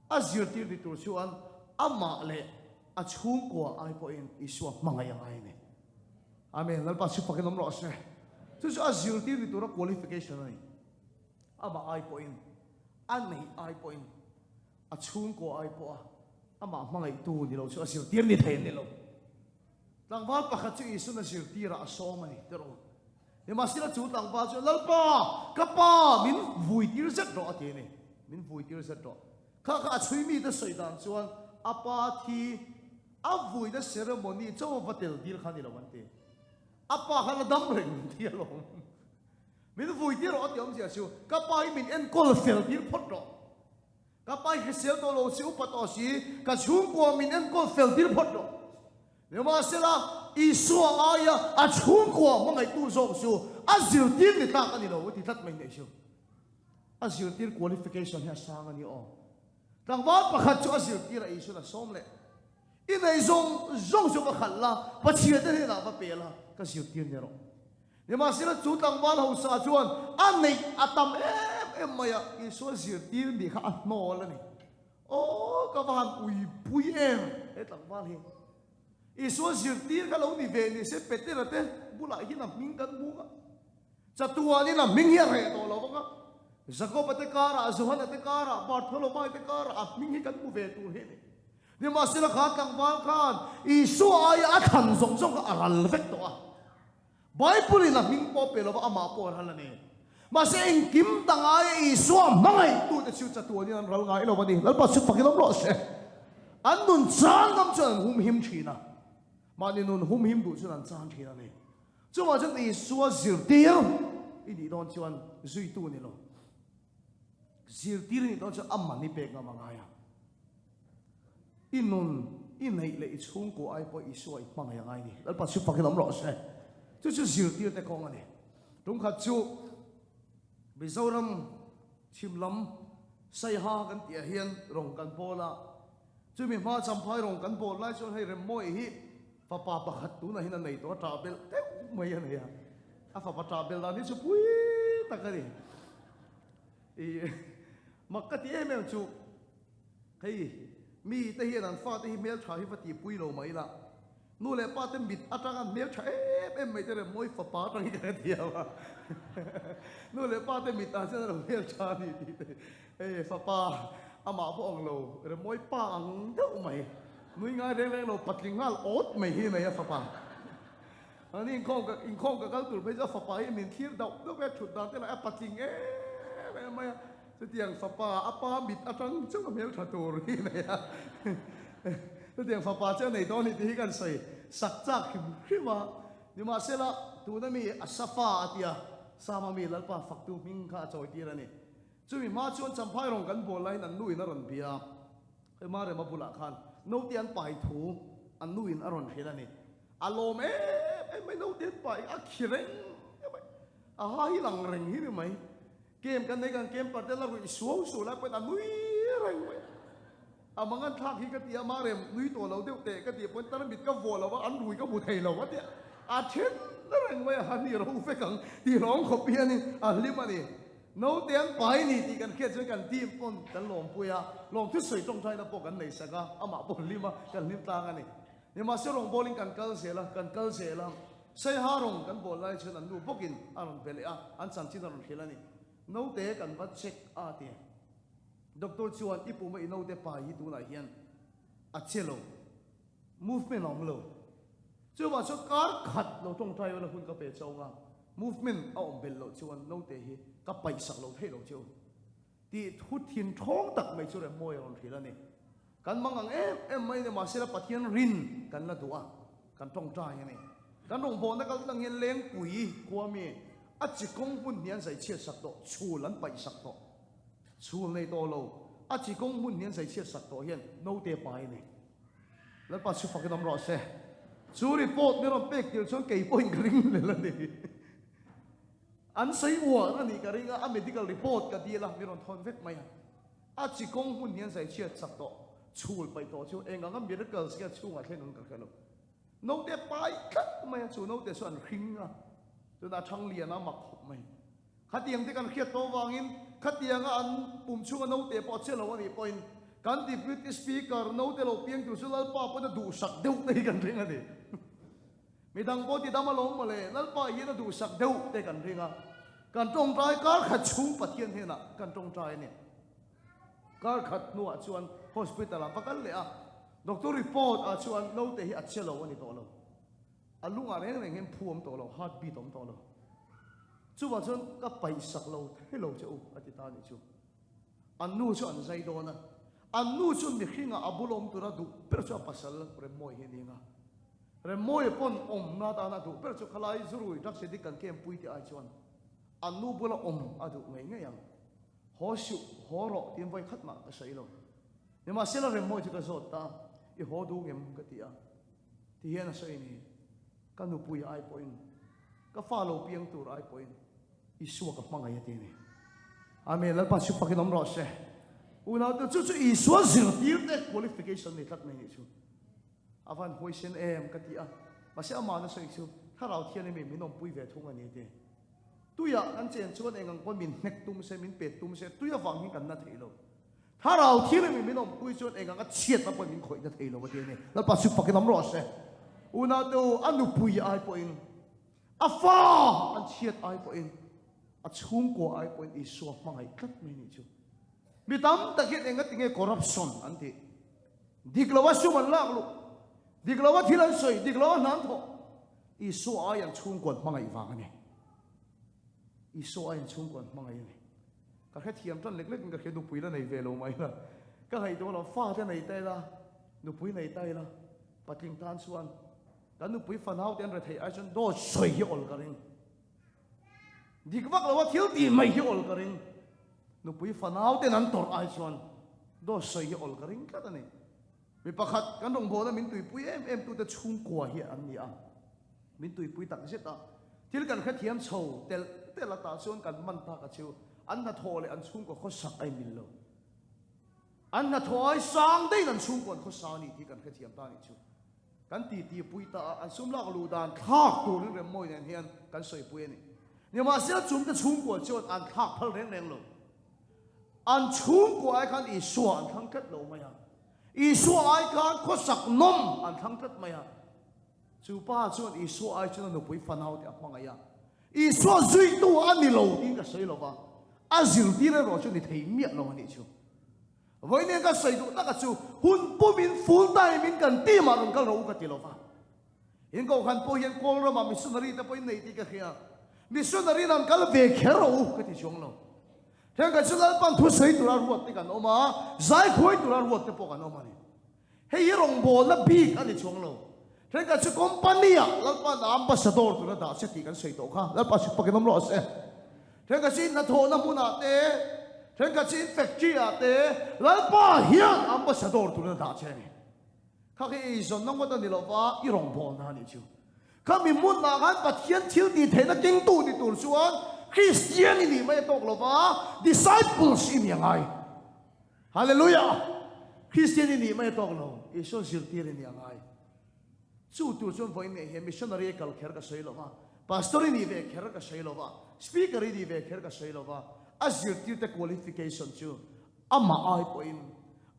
A zirtir ni tur chuan amah leh a chhungkua ai pawhin Isua hmangaih a ngai a ni. Amen. Lalpa chu fakin awm rawh se. Chu chu a zirtir ni tura qualification a ni. Amah ai pawhin, a neih ai pawhin, A chhungkaw ai pawh a amah hmangaihtu ni lo chu a zirtir ni thei an ni lo. Tlangval pakhat chu Isuan a zirtirah a sawm a ni tiraw. Nimahsela chu tlangval chuan, Lalpa, ka pa, min vuitir zet rawh a ti a ni. Min vuitir zet rawh. Kha kha a chhui mite sawi dan chuan a pa thi a vuina ceremony chauh a va tel dil kha a ni lo an ti. A pa khan a dam reng an ti alawm. Min vuitir rawh a ti awmzia chu ka pa hi min enkawl fel tir phawt rawh. Ka pa hi hrisel tawh lo si, upa tawh si, ka chhungkua min enkawl fel tir phawt rawh. Nimahsela, Isua aia a chhungkua hmangaihtu zawk chu a zirtir ni tlak a ni lo, a ti tlat mai nih chu. A zirtir qualification hi a sang a ni aw. Tlangval pakhat chu a zirtir a Isuan a sawm leh. I nei zawng zawng chu va khalh la, Pathiante hnenah va pe la, ka zirtir ni rawh. Nimahsela chu tlangval hausa chuan a neih a tam em em mai a, Isua zirtir nih kha a hnawl a ni. Aw, ka va han uipui em he tlangval hi. Isua zirtir kha lo ni ve ni se Petera te bulah hian a hming kan hmu a. Chatuanin a hming hi a reh tawh lo vang a. Jakoba te karah, Johana te karah, Bartholomai te karah a hming hi kan hmu ve tur hi a ni. Nimahsela kha tlangval khan Isua aia a thlan zawng zawng kha a ral vek tawh a. Bible in a hming pawh pe lova amah pawh a ral a ni. Mahse engkim dang aia Isua hmangaihtute chu chatuanin an ral ngai lo a ni. Lalpa chu fakin awm rawh se. An nun chan ngam chuan an humhim thin a. Mahni nun humhim duh chuan an chan thin a ni. Chuvang chuan Isua zirtir i nih dawn chuan zuitu ni lo. Zirtir i nih dawn chuan a man i pek ngam a ngai a. I nun, i neih leh i chhungkua ai pawh Isua i hmangaih a ngai ni. Lalpa chu fakin awm rawh se. Chu chu zirtirte kawng a ni. Tumkhat chu Mizoram chhim lam Saiha kan tihah hian rawng kan bawl a. Chumi hma Champhai rawng kan bawl lai chuan hei Remmawii hi fapa pakhat tunah hian a nei tawh a, ṭah belh deuh mai a nei a. A fapa ṭah belh dan hi chu pui tak a ni. I mak ka ti em em chu hei mi te hian an fate hi hmeltha hi va tihpui lo mai la, nu leh pa te mit atanga an hmeltha em em mai te rem mawi fapa atang hi ka hrethiam a, nu leh pa te mit ah chuan a lo hmeltha a ni tih te hei fapa amah pawh ang lo rem mawi pa ang deuh mai nui ngai reng reng lo patling nghal awt mai hi nei a fapa. An inkhawm ka inkhawm ka kal tur phei chu a fapa hi min thlir dauh dauh a, thut dan te lah a patling em em mai a, chutiang fapa a pa mit atang chauh a hmeltha tur hi a nei a, chutiang fapa chu a nei dawn a ni tih hi kan sawi sak chak hrim hrim a, nimahsela tuna mi a safa a tia Sama mi Lalpa faktu hming kha a chawi tir a ni. Chumi hma chuan Champhai rawng kan bual laiin an nuin a rawn bia a, hema rema bulah khan naute an pai thu an nuin a rawn hrilh a ni. A lawm em em mai, naute an pai a khi reng mai, a ha hi lang reng hi ni mai. Kem kan nei kan kem parte la ruih suau suau lai pawhin a nui reng mai. A mangan thlak hi ka ti a, Marem nui tawh lo deuh teh ka tih pawhin tarmit ka vuah lo a, an rui ka hmu thei lo a ti a, a then reng mai a, a ni ro vek ang tih hlawm khawp hianin a hlim a ni. Naute an pai ni tih kan hriat chuan kan team pawn kan lawmpui a, lawmthu sawi tawngtaina pawh kan nei sak a, amah pawh hlim a, kan hlim tlang a ni. Nimahse rawngbawlin kan kal zel a, kan kal zel a, Saiha rawng kan bawl lai chuan an nu bawkin a rawn be leh a, an chanchin a rawn hrilh a ni. Naute kan va check a ti. Doctor chuan i puma i naute pai hi tunah hian a che lo, movement a awm lo. Chuvang chuan kar khat lo tawngtai ula hun ka pe chauh a, movement a awm belh loh chuan naute hi ka paihsak lo theih lo che u tih thu thin thawng tak mai chu Remmawi a rawn hrilh a ni. Kan mang ang em em mai ni mahsela Pathian rin kan la duh a, kan tawngtai a ni. Kan rawngbawlna kal tlang hian Lengpui khua mi a chi kawng hmun hnian zaichhiat sak tawh, chhul an paihsak tawh. Chhul nei tawh lo, a chi kawng hmun hnian zaichhiat sak tawh hian naute pai a ni. Lalpa chu fakin awm rawh se. Chu report min rawn pek tir chuan kei pawhin ka ring lel a ni. An sawi uar a nih ka ring a, a medical report ka dil a, min rawn thawn vek mai a. A chi kawng hmun hian zaichhiat sak tawh, chhul paih tawh chu eng anga miracles nge chhungah thlen ang ka hre lo. Naute pai tlat mai a, chu naute chu an hring a, tunah thang lian a mak khawp mai. Khatiang te kan hriat tawh avangin khatianga an pum chhunga naute pawh a che lo a nih pawhin kan Deputy Speaker naute lo piang tur chu Lalpa pawn a duhsak deuh te hi kan ring a ni. Midang pawh ti dam alawm mawle, Lalpa hian a duhsak deuh te kan ring a. Kan tawngtai kar khat chhung Pathian hnenah kan tawngtai a ni. Kar khat hnuah chuan hospital ah va kal leh a, doctor report ah chuan naute hi a che lo a ni tawh lo. A lungah reng reng hian phu awm tawh lo, heart beat awm tawh lo. Chuvang chuan ka paihsak lo thei lo che u a ti ta a nih chu. An nu chu an zai dawn a, an nu chu mihringah a bul awm tura duh ber chu a pasal Remmawi hi a ni ang a. Remmawia pawn awmna atana a duh ber chu khalai zurui drugs addict kan kem pui tih ai chuan an nu bula awm a duh ngei ngei ang. Haw suh, haw rawh tiin vawi khat mah ka sawi lo. Nimahsela Remmawia chu ka zawt ta, i haw duh ngem ka ti a. Ti hian a sawi ni, Ka nupui ai pawhin, ka fa lo piang tur ai pawhin Isua ka hmangaih a ti a ni. Amen. Lalpa chu fakin awm rawh se. Unaute chu chu Isua zirtirte qualification nei tlat mai nih chu. A van huaisen em ka ti a. Mahse amah na sawi chu Thlarau Thianghlim in min awmpui ve thung a ni a ti. Tuiah kan chen chuan eng ang pawn min hnek tum se, min pet tum se, tui avang hian kan na thei lo. Thlarau Thianghlim in min awmpui chuan eng anga chhiatna pawhin min khawih na thei lo a ti a ni. Lalpa chu fakin awm rawh se. Unaute u, a nupui ai pawhin, a fa an chhiat ai pawhin, a chhungkua ai pawhin Isua hmangaih tlat mai nih chu. Mi tam tak hian enga tinge corruption an tih? Dik loa sum an lak luh, dik loa thil an sawi, dik loa hna an thawh. Isua ai an chhungkua an hmangaih vang a ni. Isua aiin chhungkaw an hmangaih a ni. Ka hrethiam tan lek lekin ka hria nupui la nei ve lo mai la. Ka ngaihtuah lo fate nei ta ila, nupui nei ta ila, patling tan chuan kan nupui fanau te an retheih ai chuan dawt sawi hi awl ka ring. Dik vak lo a thil tih mai hi awl ka ring. Nupui fanau ten an tawrh ai chuan dawt sawi hi awl ka ring tlat a ni. Mi pakhat kan rawngbawlna min tuipui em em tute chhungkua hi an ni a, min tuipui tak zet a. Thil kan hrethiam chho telh telh a tah chuan kan man tak a chu an hnathawh leh an chhungkaw khawsak a inmil lo. An hnathawh ai sang deihin an chhungkaw an khawsa a ni tih kan hrethiam ta a nih chu. Kan titi pui ta a, an sum lak luh dan thlak turin Remmawi nen hian kan sawipui a ni. Nimahsela chungte chhungkua chuan an thlak phal reng reng lo. An chhungkua ai khan Isua an thlang tlat lo mai a. Isua ai khan khawsak nawm an thlang tlat mai a. Chu pa chuan Isua ai chuan a nupui fanau te a hmangaih a. Isua zuitu a ni lo tiin ka sawi lo va, a zirtir erawh chu ni thei miah lo a nih chu. Vawiin ka sawi duh taka chu hun pumin full time in kan team ah rawn kal rawh u ka ti lo va. In kohhran pawh hian kawl ramah missionary te pawhin nei tih ka hria. Missionary in an kal ve kher rawh u ka ti chuang lo. Thenkhat chu Lalpan thu sawi tura ruat te kan awm a, zai khuai tura ruat te pawh kan awm a ni. Hei hi rawngbawlna bik a ni chuang lo. Thenkhat chu company ah Lalpan a ambassador tura dah che tih kan sawi tawh kha. Lalpa chhuk pakin awm rawh se. Thenkhat chu in hnathawhna hmunah te, thenkhat chu in factory ah te Lalpa hian ambassador tura dah che a ni. Kha khi eizawnna ngawt a ni lo va, i rawngbawlna a nih chu. Kha mi hmunah khan Pathian thil tih theihna kengtu ni tur chuan Kristian i nih mai a tawk lo va, disciples i ni a ngai. Hallelujah! Kristian i nih mai a tawk lo, Isua zirtir i nih a ngai. Chu tur chuan vawiin ngei hian missionary a kal kher ka sawi lo va, pastor i nih ve kher ka sawi lo va, speaker i nih ve kher ka sawi lo va, a zirtirte qualification chu amah ai pawhin,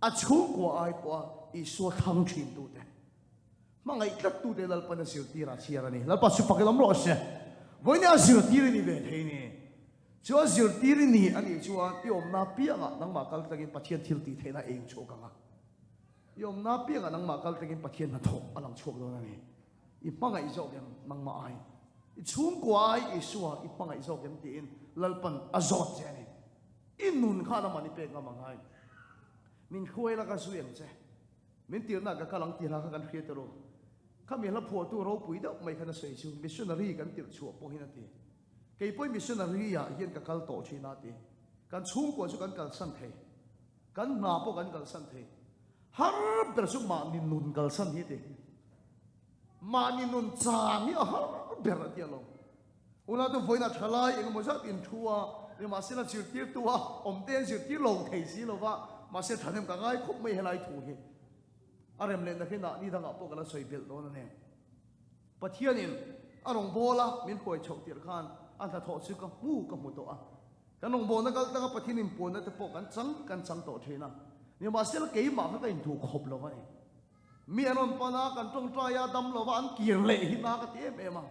a chhungkua ai pawha Isua thlang thintute, hmangaih tlattute Lalpan a zirtir a chhiar a ni. Lalpa chu fak ilawm rawh se. Vawiin a zirtir i ni ve thei ni. Chu a zirtir i ni a nih chuan i awmna piangah nangmah kal tlangin Pathian thil tih theihna a eng chhuak ang a. I awmna piangah nangmah kal tlangin Pathian hnathawh a lang chhuak dawn a ni. I hmangaih zawk em nangmah ai? I chhungkua ai Isua i hmangaih zawk em tiin Lalpan a zawt che a ni. I nun khan amah ni pek ngam ang ai. Min hruai la ka zui ang che. Min tirna ka kal ang tih hla kha kan hria tawh. Khami hla phuahtu ropui deuh mai khan a sawi chu missionary kan tirh chhuah pawhin a ti. Kei pawhin missionary ah hian ka kal tawh thin a ti. Kan chhungkua chu kan kalsan thei. Kan hna pawh kan kalsan thei. Har ber chu mahni nun kalsan hi ti. Mahni nun chan hi a har ber a ti alawm. Unau vawiin a tha lai engemaw zat in thu a, nimahsela zirtirtu a awm te an zirtir lo thei si lo va, mahse thahnem ka ngai khawp mai helai thu hi. A rem lehna hi nah ni dangah pawh ka la sawi belh dawn a ni. Pathianin a rawngbâwl a min hruai chhoh tirh khân a hnathawh chu ka hmu ka hmu tawh a. Kan rawngbâwlna kal tanga Pathian inpuanna te pawh kan chang kan chang tawh ṭhin a. Nimahsela keimah kha ka inthuh khawp lo a ni. Mi an rawn pan a, kan ṭawngṭai a, dam lova an kir leh hi na ka ti em em a.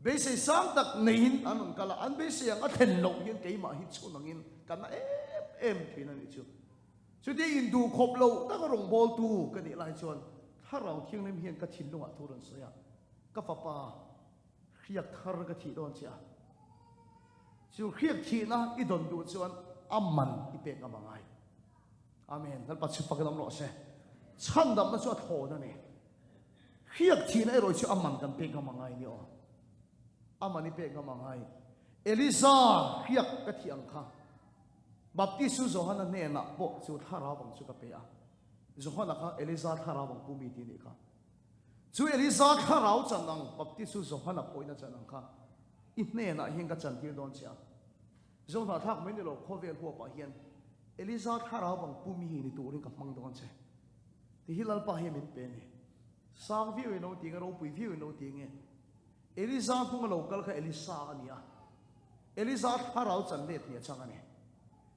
Beisei sang tak neiin an rawn kal a, an beisei ang a thlen loh hian keimah hi chhun angin ka na em em ṭhin a nih chu. Chutia induh khawp lo taka rawngbawltu ka nih lai chuan Thlarau Thianghlim hian ka thinlungah thu rawn sawi a, Ka fapa, hriak thar ka thih dawn che a. Chu hriak thihna i dawn duh chuan a man i pek ngam a ngai. Amen. Lalpa chhip fakin awm rawh se. Chhandamna chu a thlawn a ni. Hriak thihna erawh chu a man kan pek ngam a ngai ni aw. A man i pek ngam a ngai. Elisa hriak ka thih ang kha. Baptistu Johana hnenah pawh chu thlarau ang chu ka pe a. Johana kha Eliza thlarau ang pu mi tih nih kha. Chu Eliza thlarau chan ang Baptistu Johana pawhin a chan ang kha i hnenah hian ka chantir dawn che a. Zohna thlak mai ni lo khawvel huapah hian Eliza thlarau ang pu mi ni turin ka hmang dawn che. Ti hi Lalpa hian min pe a ni. Sang viau in lo ti nge, ropui viau in lo ti nge. Eliza hnunga lo kal kha Elisa a ni a. Eliza thlarau chan let nih a chang a ni.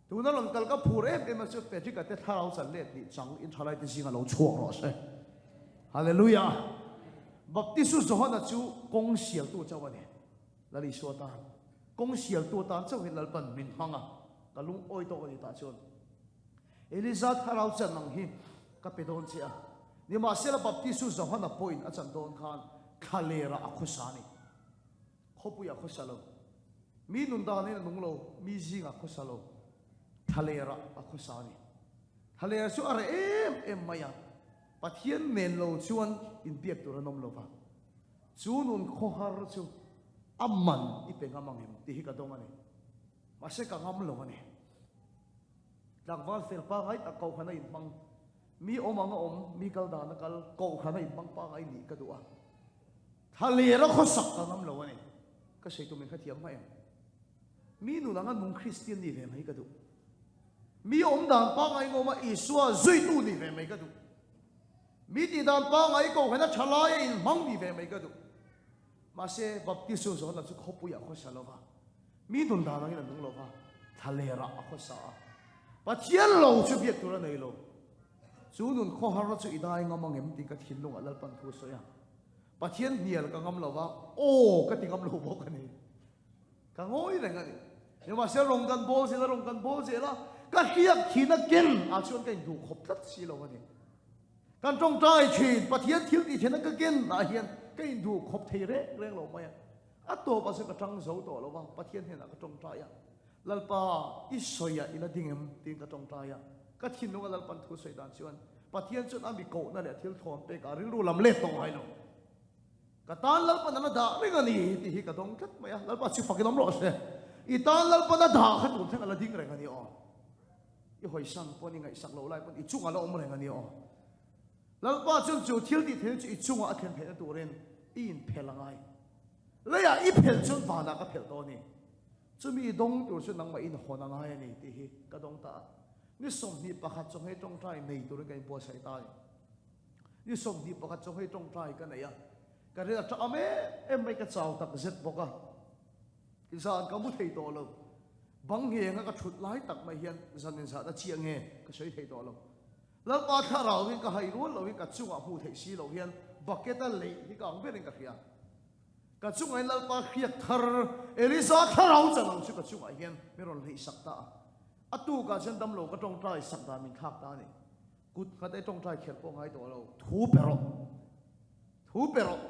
Tuna rawn kal ka phur em em a chu Frederick-a te thlarau chan let nih chang in thalaite zinga lo chhuak rawh se. Hallelujah! Baptistu Johana chu kawng sialtu chauh a ni. Lal Isua tan kawng sialtu atan chauhin Lalpan min hmang a, ka lungawi tawk a ni tah chuan. Eliza thlarau chan ang hi ka pe dawn che a. Nimahsela Baptistu Johana pawhin a chan dawn khan thlalera a khawsa a ni. Khawpuia khawsa lo. Mi nun danin a nung lo, mi zingah khawsa lo, thlalerah a khawsa a ni. Thlaler chu a reh em em mai a, Pathian nen lo chuan inbiak tur an awm lo va. Chu nun khawhar chu a man i pe ngam ang em tih hi ka dawng a ni. Mahse ka ngam lo a ni. Tlangval fel pangai tak kohhran a inhmang. Mi awm ang a awm, mi kal dan a kal, kohhran a inhmang pangai nih ka duh a. Thlaler a khawsak ka ngam lo a ni. Ka sawi tum in hrethiam hma em? Mi nun anga nung Kristian nih ve mai ka duh. Mi awm dan pangai ngawm a Isua zuitu nih ve mai ka duh. Mi tih dan pangai kohhran a tha lai a inhmang nih ve mai ka duh. Mahse, Baptistu Johana chu khawpuiah khawsa lo va, mi nun dan angin a nung lo va, thlalerah a khawsa a. Pathian lo chu biak tur a nei lo. Chu nun khawharna chu i dai ngam ang em tih ka thinlungah Lalpan thu a sawi a. Pathian hnial ka ngam lo va, aw ka ti ngam lo bawk a ni. Ka ngawi reng a ni. Nimahse rawng kan bawl zel a, rawng kan bawl zel a, ka hriak thin a ken ah chuan ka induh khawp tlat si lo a ni. Kan tawngtai thin, Pathian thil tih theihna ka ken ah hian ka induh khawp thei reng reng lo mai a. A tawp ah chuan ka tang zo tawh lo va, Pathian hnenah ka tawngtai a, Lalpa i sawi ah i la ding em? tiin ka tawngtai a. Ka thinlunga Lalpan thu sawi dan chuan Pathian chuan a mi kohna leh thil thawn pek ah rilru lam let tawh ngai lo. Ka tan Lalpan a la dah reng a ni tih hi ka dawng tlat mai a, Lalpa chu fakin awm rawh se. I tan Lalpan a dah kha tun thleng a la ding reng a ni aw. I hawisan pawn i ngaihsak loh lai pawn i chungah la awm reng a ni aw. Lalpa chuan chu thil tih theihna chu i chungah a thlen theihna turin i inphel a ngai. Leiah i phelh chuan vanah ka phelh dawn a ni. Chumi i dawng tur chu nangmah in hawn a ngai a ni tih hi ka dawng ta a. Ni 21 chawnghei tawngtai nei turin ka inbuatsaih ta a ni. Ni 21 chawnghei tawngtai ka nei a, ka ril a ṭah am em em mai, ka chau tak zet bawk a. Zan ka mu thei tawh lo. Bang nghenga ka ṭhut lai tak mai hian zan inzahna chiah nge ka sawi thei tawh lo. Lalpa thlarau in ka hai rual loin ka chungah hmuh theih si lo hian bucket a leih hi ka ang berin ka hria. Ka chungah hian Lalpa hriak thar Elisa thlarau chan ang chu ka chungah hian min rawn hleih sak ta a. A tukah chuan damlo ka tawngtai sak dan min thlak ta a ni. Kut nghat e tawngtai kher pawh ngai tawh lo. Thu pe rawh. Thu pe rawh.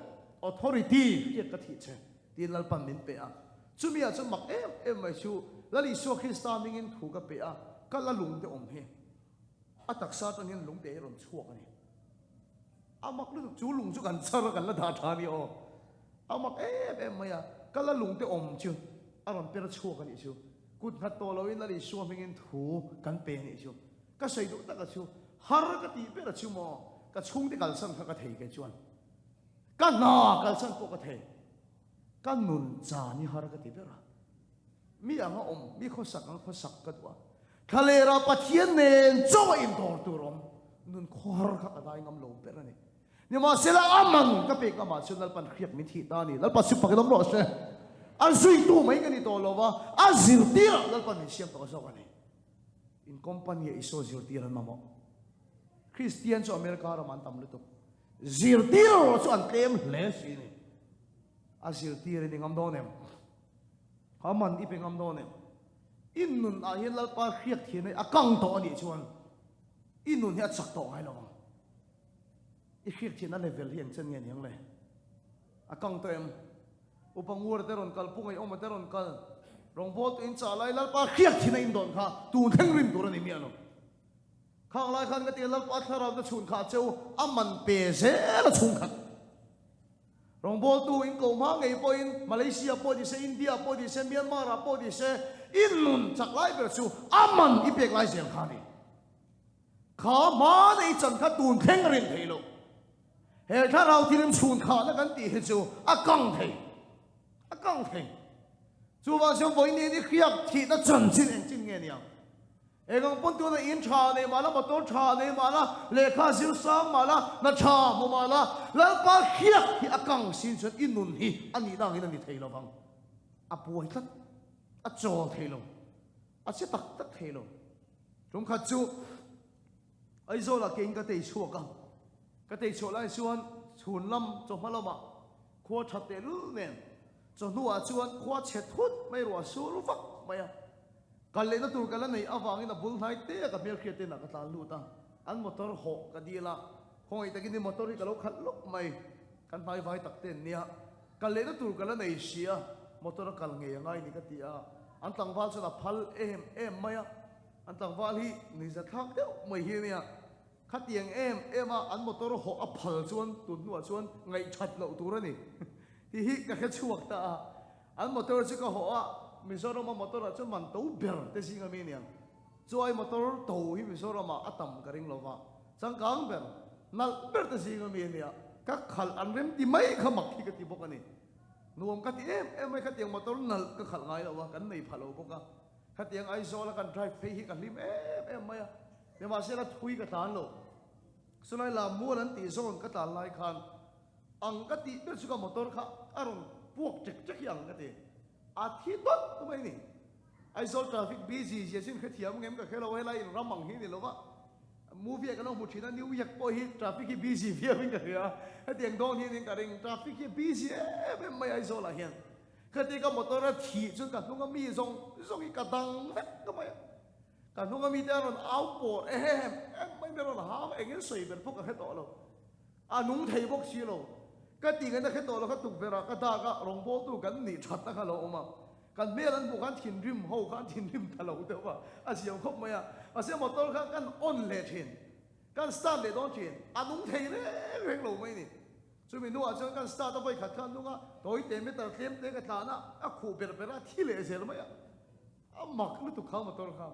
Authority hriat ka thih che tiin Lalpan min pe a. Chumi ah chuan mak em em mai chu Lal Isua Krista hmingin thu ka pe a, ka la lung te awm hi. A taksa atang hian lung te hi rawn chhuak a ni. A mak lutuk chu lung chu kan char a kan la dah tha a ni aw. A mak em em mai a, ka la lung te awm chu a rawn per chhuak a nih chu. Kut nghat tawh loin Lal Isua hmingin thu kan pe a nih chu. Ka sawi duh tak a chu, har ka tih ber a chu maw, ka chhungte kalsan kha ka thei kei chuan. Ka hna kalsan pawh ka thei. Ka nun chan hi har ka ti ber a. Mi anga awm, mi khawsak anga khawsak ka duh a. Thlalera Pathian nen chaw a indawr tur awm, nun khawhar kha ka dai ngam lo ber a ni. Nimahsela a man ka pek amah chuan Lalpan hriak min thih ta a ni. Lalpa chu fakin awm rawh se. A zuitu mai ka ni tawh lo va, a zirtirah Lalpan min siam tawh zawk a ni. In company a Isua zirtir an mamawh. Kristian chu America ram an tam lutuk. Zirtir erawh chu an tlem hle si ni. A zirtir in i ngam dawn em? A man i pe ngam dawn em? I nun ah hian Lalpa hriak thian hi a kang tawh a nih chuan i nun hi a chak tawh ngai lo ang. I hriak thianna level hi engchen nge niang le? A kang tawh em? Upa Ngur te rawn kal, Pu Ngaihawma te rawn kal, rawngbawltu in chah lai Lalpa hriak thin a indawn kha tun thleng rim tur a ni miah lo. Khang lai khan ka ti a, Lalpa thlarau te chhun kha cheu a man pe zel a chhung khat. Rawngbawltu in ko hma ngei pawhin Malaysia pawh ni se, India pawh ni se, Myanmar ah pawh ni se, in nun chak lai ber chu a man i pek lai zel kha a ni. Kha hma nei chan kha tun thleng rin thei lo. He thlarau thilim chhun khahna kan tih hi chu a kang thei. A kang thei. Chuvang chuan vawiin i hriak thihna chanchin engchin nge niang? Engang pawn tuna in tha nei mah la, motor tha nei mah la, lehkha zir sang mah la, hna tha hmu mah la, Lalpa hriak hi a kang sin chuan i nun hi a nihna angin a ni thei lovang. A buai tlat. A chawl thei lo. A che tak tak thei lo. Tum khat chu Aizawlah kein ka tei chhuak a, ka tei chhuah lai chuan chhun lam chawhma lamah khua tha tehlul nen chawhnuah chuan khua chhe thut mai ruah sur vak mai a. Kal lehna tur ka la neih avangin a bul hnai te a ka hmelhriat tenah ka tlan lut a, an motor hawh ka dil a, khawngaih takin i motor hi ka lo khalh lawk mai, kan hnaivai tak te an nia, kal lehna tur ka la nei si a. motor a kal ngei a ngai ni ka ti a. An tlangval chuan a phal em em mai a. An tlangval hi nuihza thlak deuh mai hi a nia. Khatiang em em a an motor hawh a phal chuan tun hnuah chuan ngaihthat loh tur a ni tih hi ka hre chhuak ta a. An motor chu ka hawh a, Mizorama motor ah chuan man to ber te zing ami aniang. Chuai motor to hi Mizoramah a tam ka ring lova, changkang ber, nalh ber te zing ami ania. Ka khalh an rem ti mai kha mak hi ka ti bawk a ni. Nuam ka ti em em mai, khatiang motor nalh ka khalh ngai lo a, kan nei pha lo bawk a. Khatiang Aizawl a kan drive phei hi ka hlim em em mai a, nimahsela thui ka tlan lo. Chulai lam mual an tih zawn ka tlan lai khan ang ka tih ber chu ka motor kha a rawn puak ṭek ṭek hi ang ka ti. A thi dawt mai a ni. Aizawl traffic busy zia chin hrethiam ngem ka hre lo, helai in ram ang hi ni lova movie ah kan lo hmu thin a, New York pawh hi traffic hi busy viau in ka hria a, hetiang dawn hian in ka ring, traffic hi busy em em mai Aizawl ah hian. Khati ka motor a thih chuan ka hnung a mi zawng zawng hi ka dang vek ka mai a, ka hnung a mi te a rawn au pawr em em mai, mi rawn hau engin sawi ber pawh ka hre tawh lo. A nung thei bawk si lo. Ka tih ngaihna hre tawh lo kha tukverh ah ka dak a, rawngbawltu kan nih thatna kha lo awm a. Kan hmel an hmuh khan thinrim ho kha an thinrim ta lo deuh a, a ziam khawp mai a. Mahse motor kha kan on leh thin, kan start leh dawn thin, a nung thei reng reng lo mai a ni. Chumi hnuah chuan kan start a vawi khat kha a nung a, tawi te meter tlem te ka tlan a, a khuh ber ber a, a thi leh zel mai a. A mak lutuk kha motor kha.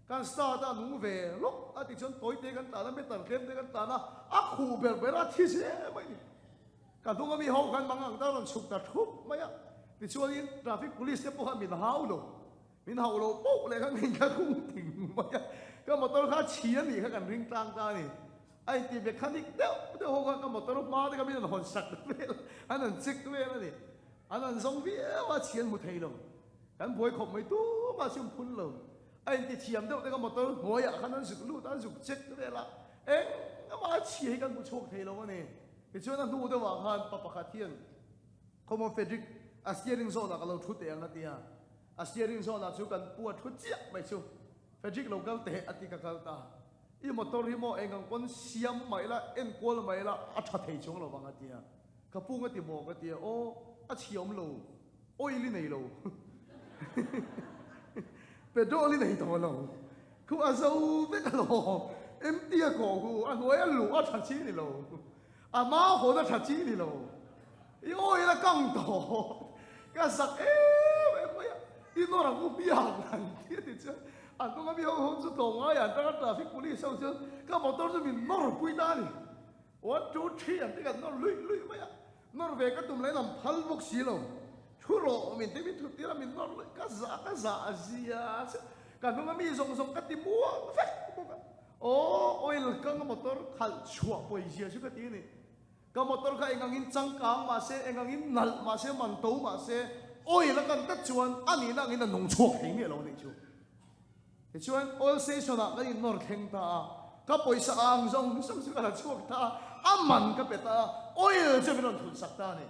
Kan start a nung ve lawk a tih chuan tawi te kan tlan a, meter tlem te kan tlan a, a khuh ber ber a thi zel mai ni. Ka hnung ami ho khan mang ang ta rawn chhuk ta thup mai a, tichuanin traffic police te pawh khan min hau lo, min hauh lo poh leh khan min ka khung ting mai a, ka motor kha chhi a nih kha kan ring tlang ta a ni. A inti mechanic deuh deuh ho khan ka motor hma te kha min rawn hawn sak vel a, an rawn check vel a ni. An rawn zawng viau a, chhi an hmu thei lo. Kan buai khawp mai tumah chu an phun lo. A inti thiam deuh te kha motor hnuaiah khan an zuk lut a, an zuk check vel a, engmah a chhia hi kan hmu chhuak thei lo a ni. Tichuan a hnu deuhah khan pa pakhat hian Khawmaw Frederick, a steering zawnah ka lo thu teh ang a ti a. A steering zawnah chu kan pu a thu chiah mai chu Frederick lo kal teh a ti ka kal ta. I motor hi maw eng ang pawn siam mai la, enkual mai la a tha thei chuang lo vang a ti a. Ka pu nga ti maw ka ti a, aw a chhia awm lo. Oil i nei lo. Petrol i nei tawh lo. Khu a zo vek a lo. Empty a kawh hu, a hnuai a luh a tha chi ni lo. A hma hawn a tha chi ni lo. I oil a kang tawh. Ka zak em em mai a. I nawr ang u biak an ti a ti chuan a hnung a mi ho ho chu tlawmngai an tang a traffic police ho chuan ka motor chu min nawr pui ta a ni. One two three an ti kan nawr luih luih mai a. Nawr ve ka tum leh lam phal bawk si lo. Thu rawh min ti min thut tir a min nawr luih ka zah ka zah a zia che. Ka hnung a mi zawng zawng ka ti muang vek bawk a. Aw oil kang a motor khalh chhuah pawi zia chu ka ti a ni. Ka motor kha eng angin changkang mah se, eng angin nalh mah se, man to mah se, oil a kan tlat chuan a nihna angin a nung chhuak thei miah lo a nih chu. Tichuan oil station ah kan innawr thleng ta a, ka pawisa ang zawng zawng chu ka la chhuak ta a, a man ka pe ta a, oil chu min rawn thun sak ta a ni.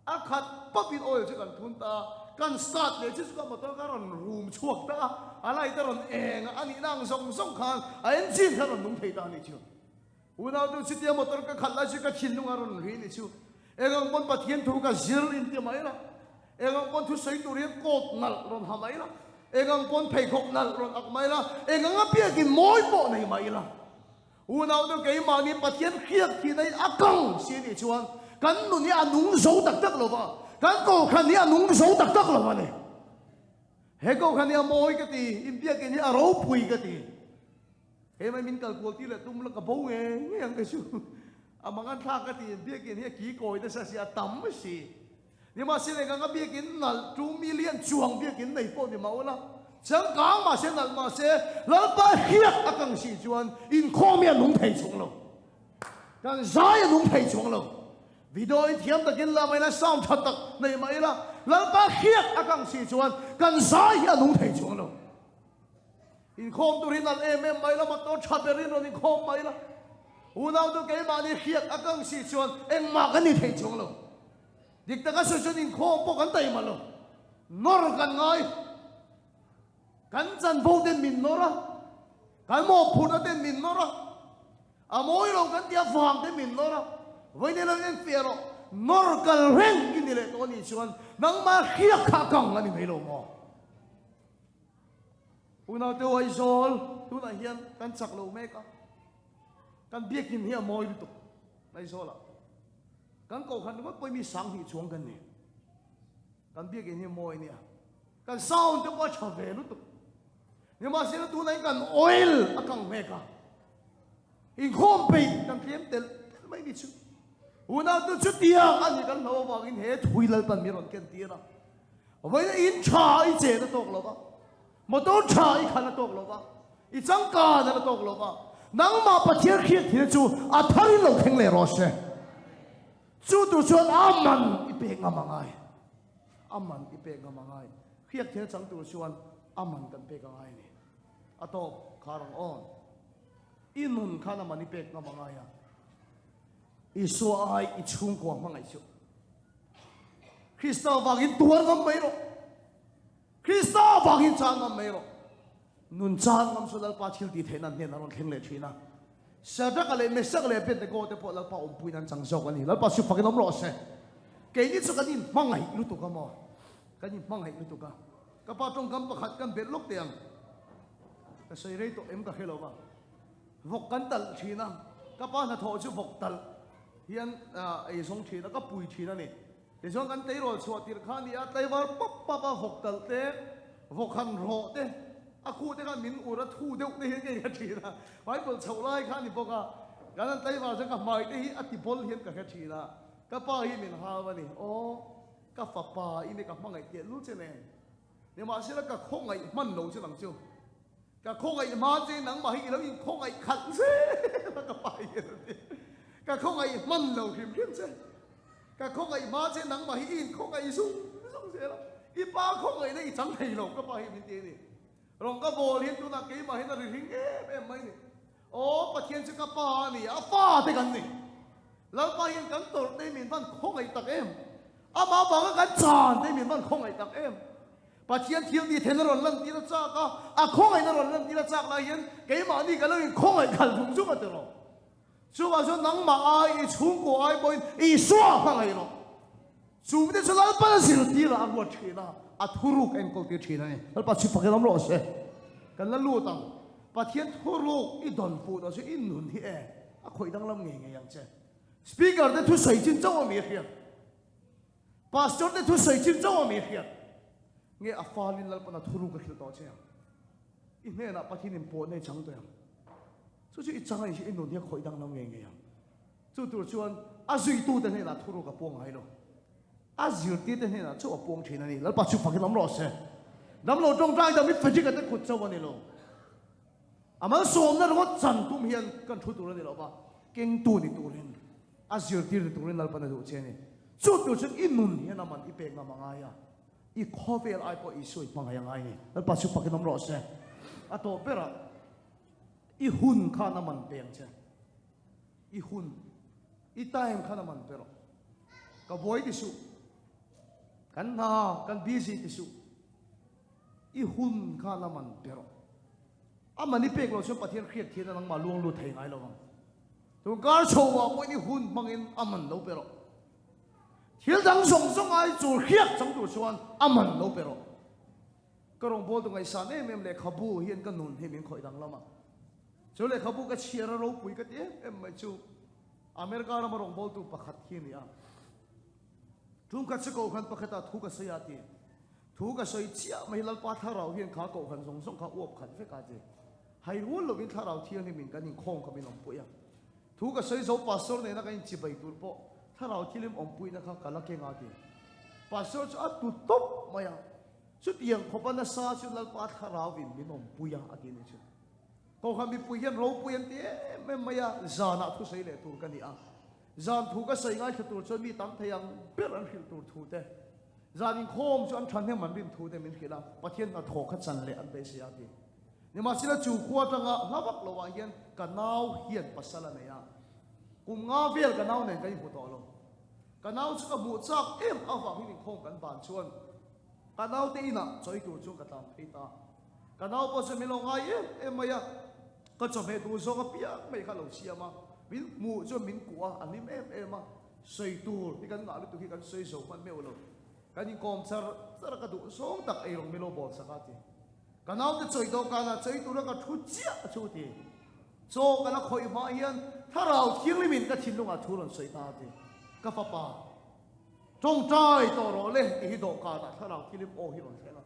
A khat pawp in oil chu kan thun ta a, kan start leh chu chu ka motor kha rawn rum chhuak ta a, a light a rawn eng a, a nihna ang zawng zawng khan a engine kha a rawn nung thei ta a nih chu. Unautu chutia motor ka khalh lai chu ka thinlung a rawn ri ni chu. Eng ang pawn Pathian thu ka zir inti mai la, eng ang pawn thusawi tur hian coat nalh rawn ha mai la, eng ang pawn pheikhawk nalh rawn ak mai la, eng ang a biakin mawi pawh nei mai la. Unautu keimahni Pathian hriat thihna hi a kang si anih chuan kan nun hi a nung zo tak tak lo va, kan kohhran hi a nung zo tak tak lo a ni. He kohhran hi a mawi ka ti, inbiakin hi a ropui ka ti. He mai min kal kual tir leh tum la ka bo nge nge ang kei chu. A mangan thlak ka ti biakin hi a ki kawi nasa si a tam si. Nimahse leh kanga biakin nalh 2 million chuang biakin nei pawh ni mah ula changkang mahse nalh mahse Lalpa hriat a kang si chuan inkhawm hi a nung thei chung lo. Kan zai a nung thei chung lo. Video in thiam takin la mai la sound tha tak nei mai la Lalpa hriat a kang si chuan kan zai hi a nung thei chung lo. Inkhawm tur hi nalh em em mai la, motor tha berin rawn inkhawm mai la. Unau chu keimahni hriat a kang si chuan engmah kan ni thei chuang lo. Dik taka sawi chuan inkhawm pawh kan taima lo. Nawr kan ngai. Kan chanvo ten min nawr a, kan mawhphurhna ten min nawr a, a mawi lo kan tia vang te min nawr a, vawiin ilo enfiah rawh, nawr kal reng i ni leh tawh a nih chuan nangmah hriak kha a kang a ni mai lo maw? Unaute Aizawl tunah hian kan chak lo mek a, kan biakin hi a mawi lutuk Aizawlah. Kan kohhran ringawt pawhin mi 2000 chuang kan ni. Kan biakin hi a mawi nia. Kan sound te pawh a tha ve lutuk. Nimahsela tunah hian kan oil a kang mek a. Inkhawm peih kan tlem telh telh mai ni chu. Unaute chutiang a ni kan hlo avangin he thui Lalpan mi rawn ken tir a. Vawiin in tha i chen a tawk lo va, motor tha i khalh a tawk lo va, i changkan a la tawk lo va, nangmah Pathian hriat thina chu a tharin lo thleng leh rawh se. Chu tur chuan a man i pek ngam a ngai. A man i pek ngam a ngai. Hriat thina chang tur chuan a man kan pek a ngai a ni. A tawp khar ang aw. I nun khan a man i pek ngam a ngai a. Isua ai i chhungkua hmangaih chu. Krista vangin tuar ngam mai rawh. Krista vangin chang ngam mai rawh. Nun chang ngam chu Lalpa thil tih theihna hnen a rawn thleng leh thin a. Shadrach leh Meshach leh Abednego te pawh Lalpa awmpuiin an chang zawk a ni. Lalpa chu fakin awm rawh se. Keini chu kan inhmangaih lutuk a maw? Kan inhmangaih lutuk a. Ka pa tawngkam pakhat kan belh lawk teh ang. Ka sawi rei tawh em ka hre lo va. Vawk kan talh thin a, ka pa hnathawh chu vawk talh hian ei zawng thin a, ka pui thin a ni. Tichuan kan tleirawl chhuah tirh kha a ni a, tlaivar pap pap a vawk talh te, vawk han rawh te, a khuh te khan min ur a, thu deuh te hian ka inhre thin a, Bible chhoh lai kha a ni bawk a, kan han tlaivar chuan ka hmai te hi a ti bawl hian ka hre thin a, ka pa hi min hau a ni, Aw, ka fapa i ni ka hmangaih teh lul che nen, nimahsela ka khawngaih hman lo che nang chu. Ka khawngaih hma che nangmah hi i lo inkhawngaih khalh zel a ka pa hian a ti. Ka khawngaih hman lo hrim hrim che. Ka khawngaih hma che nangmah hi i inkhawngaih zung zung zel a. I pa khawngaihna i chang thei lo ka pa hi min ti a ni. Rawng ka bawl hian tunah keimah hian a ri hring em em mai ni. Aw Pathian chu ka pa a ni, a fa te kan ni. Lalpa hian kan tawrh te min van khawngaih tak em. Amah vanga kan chan te min van khawngaih tak em. Pathian thil tih theihna rawn lantir a chak a, a khawngaihna rawn lantir a chak lai hian keimahni ka lo inkhawngaih khalh zung zung a ti rawh. Chuvang chuan nangmah ai, i chhungkaw ai pawhin Isua hmangaih rawh. Chumite chu Lalpan a zirtir a, a ruat thin a, a thuruk a enkawl tir thin a ni. Lalpa chhip fakin awm rawh se. Kan la lut ang. Pathian thuruk i dawn fuh tawh chu i nun hi e, a khawih danglam ngei ngei ang che. Speaker te thusawi chin chauh a mi a hriat. Pastor te thusawi chin chauh a mi hriat nge a falin Lalpan a thuruk a hrilh tawh che ang. I hnenah Pathian in pawh nei chang tawh ang. Chu chu i chang a i nun hi a khawih danglam ngei ngei ang. Chu tur chuan a zuitu te hnenah thuruk a puang ngai lo. A zirtir te hnenah chauh a puang thin a ni. Lalpa chu fakin awm rawh se. Damlo tawngtai dam hi Frederick-a te kut chauh a ni lo. A malsawmna ringawt chan tum hian kan thu tur a ni lo va, kengtu ni turin, a zirtir ni turin Lalpan a duh che a ni. Chu tur chuan i nun hian a man i pek ngam a ngai a, i khawvel ai pawh Isua i hmangaih a ngai a ni. Lalpa chu fakin awm rawh se. A tawp berah i hun khan a man pe ang che. I hun, i time khan a man pe rawh. Ka buai ti suh. Kan hna, kan busy ti suh. I hun khan a man pe rawh. A man i pek loh chuan Pathian hriat thian a nangmah luang lut thei ngai lo ang. Tun kar chho ah pawhin i hun hmangin a man lo pe rawh. Thil dang zawng zawng ai chu hriat chang tur chuan a man lo pe rawh. Ka rawngbawltu ngaihsan em em lehkhabu hian ka nun hi min khawih danglam a. Chu lehkhabu ka chhiar a ropui ka ti em em mai chu America rama rawngbawltu pakhat hi a ni a. Tumkhat chu kohhran pakhatah thu ka sawi a ti. Thu ka sawi chiah mai Lalpa thlarau hian kha kohhran zawng zawng kha uap khat vek a ti. Hai rual lovin thlarau thianghlimin kan inkhawm kha min awmpui a. Thu ka sawi zo pastor nena kan inchibai tur pawh thlarau thianghlim awmpuina kha ka la keng a ti. Pastor chu a tu tawp mai a. Chutiang khawpa nasa chu Lalpa thlarauin min awmpui a a ti ni chu. Kohhran mipui hian ropui an ti em em mai a, zanah thu sawi leh tur ka ni a. Zan thu ka sawi ngaithla tur chuan mi tam thei ang ber an hrilh tur thu te, zan inkhawm chu an thahnem an rin thu te min hrilh a, Pathian hnathawh kha chan leh an beisei a ti. Nimahsela chu khua atanga hla vak lo ah hian ka nau hian pasal a nei a, kum nga vel ka nau nen kan inhmu tawh lo. Ka nau chu ka hmuh chak em avangin inkhawm kan ban chuan ka naute inah chawi tur chuan ka tlan phei ta. Ka nau pawh chuan min lo ngai em em mai a, ka chawhmeh duh zawng apiang mai kha a lo siam a, min hmuh chuan min kuah a, a hlim em em a, sawi tur hi kan ngah lutuk hi kan sawi zo hman meuh lo. Kan inkawm char char a ka duh zawng tak ei rawng milo bawl sak a ti. Ka naute chawi dawhkanah chawi tura ka thu chiah a chu ti. Chaw ka la khawih hma hian thlarau thianghlimin ka thinlungah thu rawn sawi ta a ti. Ka fapa, tawngtai tawh rawh le tih hi dawhkanah thlarau thianghlim aw hi rawn thleng a.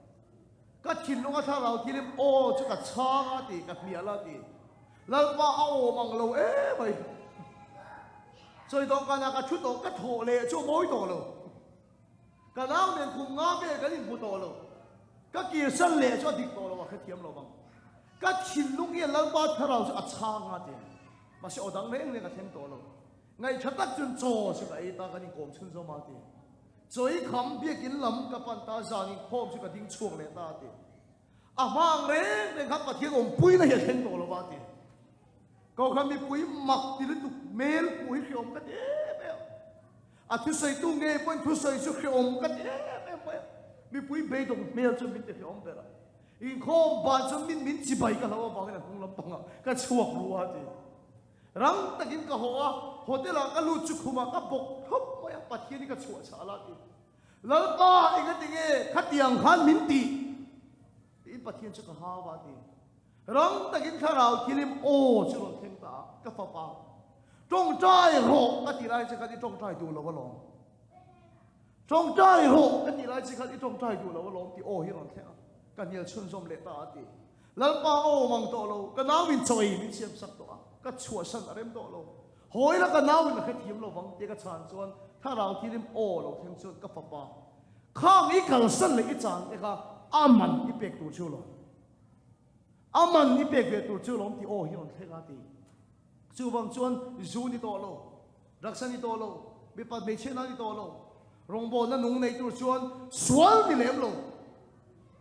Ka thinlunga thlarau thianghlim aw chu ka chhang a ti, ka hmial a ti. Lalpa a awm ang lo emai. Chawi dawhkanah ka thu tawh, ka thawh leh chu a mawi tawh lo. Ka nau nen kum nga vel kan inhmu tawh lo. Ka kirsan leh chu a dik tawh lo a hrethiam lo vang. Ka thinlung hian Lalpa thlarau chu a chhang a ti. Mahse aw dang reng reng a thleng tawh lo. Ngaihṭha tak chuan chaw chu ka ei ta kan inkawm chhun zawm a ti. Chaw i kham biakin lam ka pan ta zan inkhawm chu ka ding chhuak leh ta a ti. A hma ang reng reng khan Pathian awmpuina hi a thleng tawh lo va a ti. Kohhran mipui mak ti lutuk hmel hmuh hi hreawm ka ti em em. A thusawitu ngei pawhin thusawi chu hreawm ka ti em em mai a. Mipui beidawng hmel chu min ti hreawm ber a. Inkhawm ban chuan min min chibai ka hlau avangin a hnung lampangah ka chhuak ru a ti. Rang takin ka haw a, hotel ah ka lut chu khumah ka bawk thlawp mai a, Pathian hi ka chhuah chhah la a ti. Lalpa engati nge khatiang khan min tih? Tiin Pathian chu ka hau a ti. Rang takin thlarau thilim aw chu rawn thleng ta a, ka fapa, tawngtai rawh ka ti lai che khan i tawngtai duh lo alawm. Tawngtai rawh ka ti lai che khan i tawngtai duh lo alawm tih aw hi rawn thleng a, ka hnial chhunzawm leh ta a ti. Lalpa aw mang tawh lo, ka nau in chaw ei min siam sak tawh a, ka chhuahsan a rem tawh lo. Hawi la ka nau in a hrethiam lo vang tia ka chhan chuan thlarau thilim aw lo thleng chuan ka fapa, khang i kalsan leh i chan te kha a man i pek tur chu lawm. A man i pek ve tur chu lawm tih aw hi rawn thleng a ti. Chuvang chuan zu ni tawh lo, drugs a ni tawh lo, mipa hmeichhia na ni tawh lo, rawngbawlna nung nei tur chuan sual ni lem lo.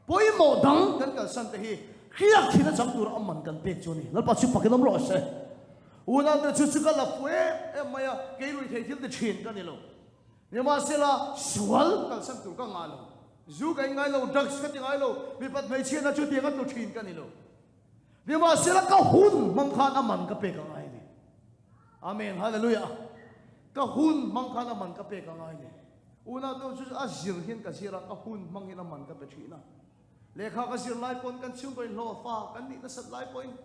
Pawimawh dang kan kalsan te hi hriak thin a chang tura a man kan pek chu a ni. Lalpa chu pakin awm rawh se. Unau te chu chu ka la fu em em mai a, kei rui thei thil ti thin ka ni lo. Nimahsela sual kalsan tur ka ngah lo. Zu ka in ngai lo, drugs ka ti ngai lo, mipat hmeichhiatna chu tiang a tlu thin ka ni lo. Nimahsela ka hun hmang khan a man ka pek a ngai a ni. Amen, Hallelujah. Ka hun hmang khan a man ka pek a ngai a ni. Unau te chu a zir hian ka zir a, ka hun hmang hian a man ka pe thin a. Lehkha ka zir lai pawhin kan chhungkaw in hlawh fa kan nih nasat lai pawhin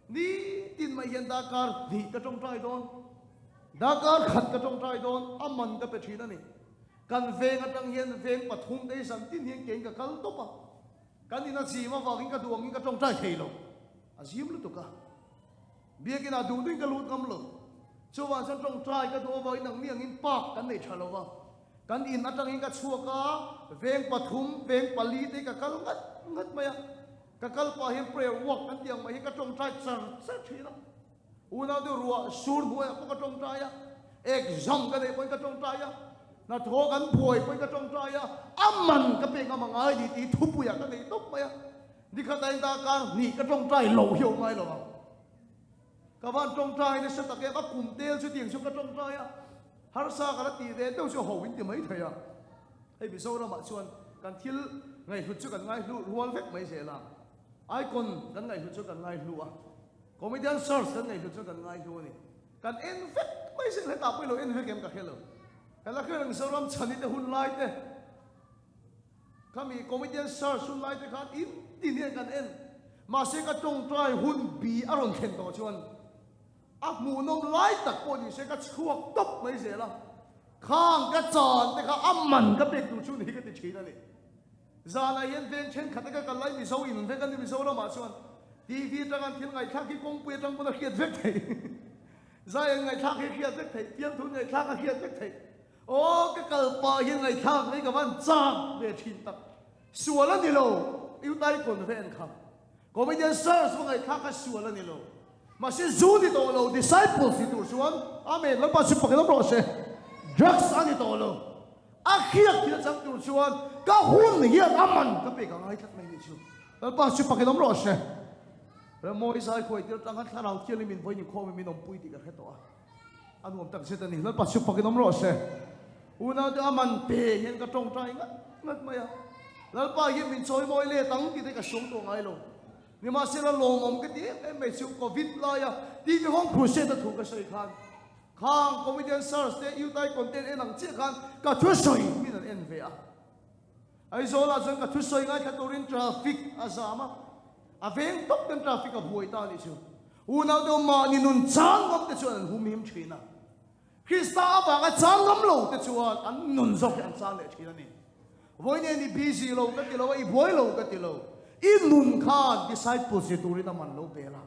nitin mai hian darkar hnih ka tawngtai dawn, darkar khat ka tawngtai dawn, a man ka pe thin a ni. Kan veng atang hian veng pathum te hi zan tin hian keiin ka kal tawp a, kan in a zim avangin ka duh angin ka tawngtai thei lo, a zim lutuk a. Biakinah duh duhin ka lut ngam lo. Chuvang chuan tawngtai ka duh avangin nangni angin park kan nei tha lo va. Kan in atangin ka chhuak a, veng pathum, veng pali te ka kal ngat ngat mai a. Ka kal pah hian prayer walk kan tih ang mai hi ka tawngtai char char thin a. Unau te ruah sur hnuaiah pawh ka tawngtai a, exam ka neih pawhin ka tawngtai a, hnathawh kan buai pawhin ka tawngtai a, a man ka pek ngam a ngai ni tih thupuiah ka nei tawp mai a. Nikhat a indah kar hnih ka tawngtai lo hi a awm ngai lo ang. Ka van tawngtai nasa tak em, a kum tel chu tiang chu ka tawngtai a, harsa ka la tih ve deuh chu ho in ti mai thei a. Hei Mizoramah chuan kan thil ngaihhlut chu kan ngaihlu rual vek mai zel a, icon kan ngaihhlut chu kan ngaihlu a, comedian search kan ngaihhlut chu kan ngaihlu a ni. Kan en vek mai zel, hetah pawh i lo en vek em ka hre lo. Kan la hre reng Zoram chhani te hun lai te. Khami comedian search hun lai te khan in tin hian kan en. Mahse ka tawngtai hun bi a rawn thlen tawh chuan a hmuhnawm lai tak pawh ni se ka chhuak tawp mai zel a. Khang ka chan te kha a man ka pek tur chu ni hi ka ti thin a ni. Zanah hian veng thenkhat te ka kal lai Mizo in vek a ni Mizoramah chuan TV atang an thil ngaihthlak hi kawngpui atang pawn a hriat vek theih. Zai an ngaihthlak hi a hriat vek theih, fiamthu ngaihthlak a hriat vek theih. Aw ka kal pah hian ngaihthlak mai ka van chak ve thin tak. Sual a ni lo, Utai convent kha. Comedian search va ngaihthlak kha sual a ni lo. Mahse zu ni tawh lo, disciples ni tur chuan Amen, Lalpa chu pakin awm rawh se. Drugs a ni tawh lo. A hriat thil chang tur chuan ka hun hian a man ka pek a ngai tlat mai ni chu. Lalpa chu pakin awm rawh se. Remawi zai khuai tir tang khan thlarau thianghlim in vawiin inkhawm in min awmpui tih ka hre tawh a. A nuam tak zet a ni. Lalpa chu fakin awm rawh se. Unaute a man pe hian ka tawngtai ngat ngat mai a. Lalpa hian min chawi mawi let ang tih te ka suang tawh ngai lo. Nimahsela lawmawm ka ti em em mai chu Covid laia TV Home Crusade a thu ka sawi khan khang comedian search te youth ai content en ang chiah khan ka thu sawi min an en ve a. Aizawlah chuan ka thusawi ngaithla turin traffic a zam a, a veng tawp ten traffic a buai ta a nih chu. Unau deuh mahni nun chang ngam te chuan an humhim thin a, Krista avanga chang ngam lo te chuan an nun zawk hi an chang leh thin a ni. Vawiin i busy lo ka ti lo a, i buai lo ka ti lo, i nun khan disciples ni turin a man lo pel a,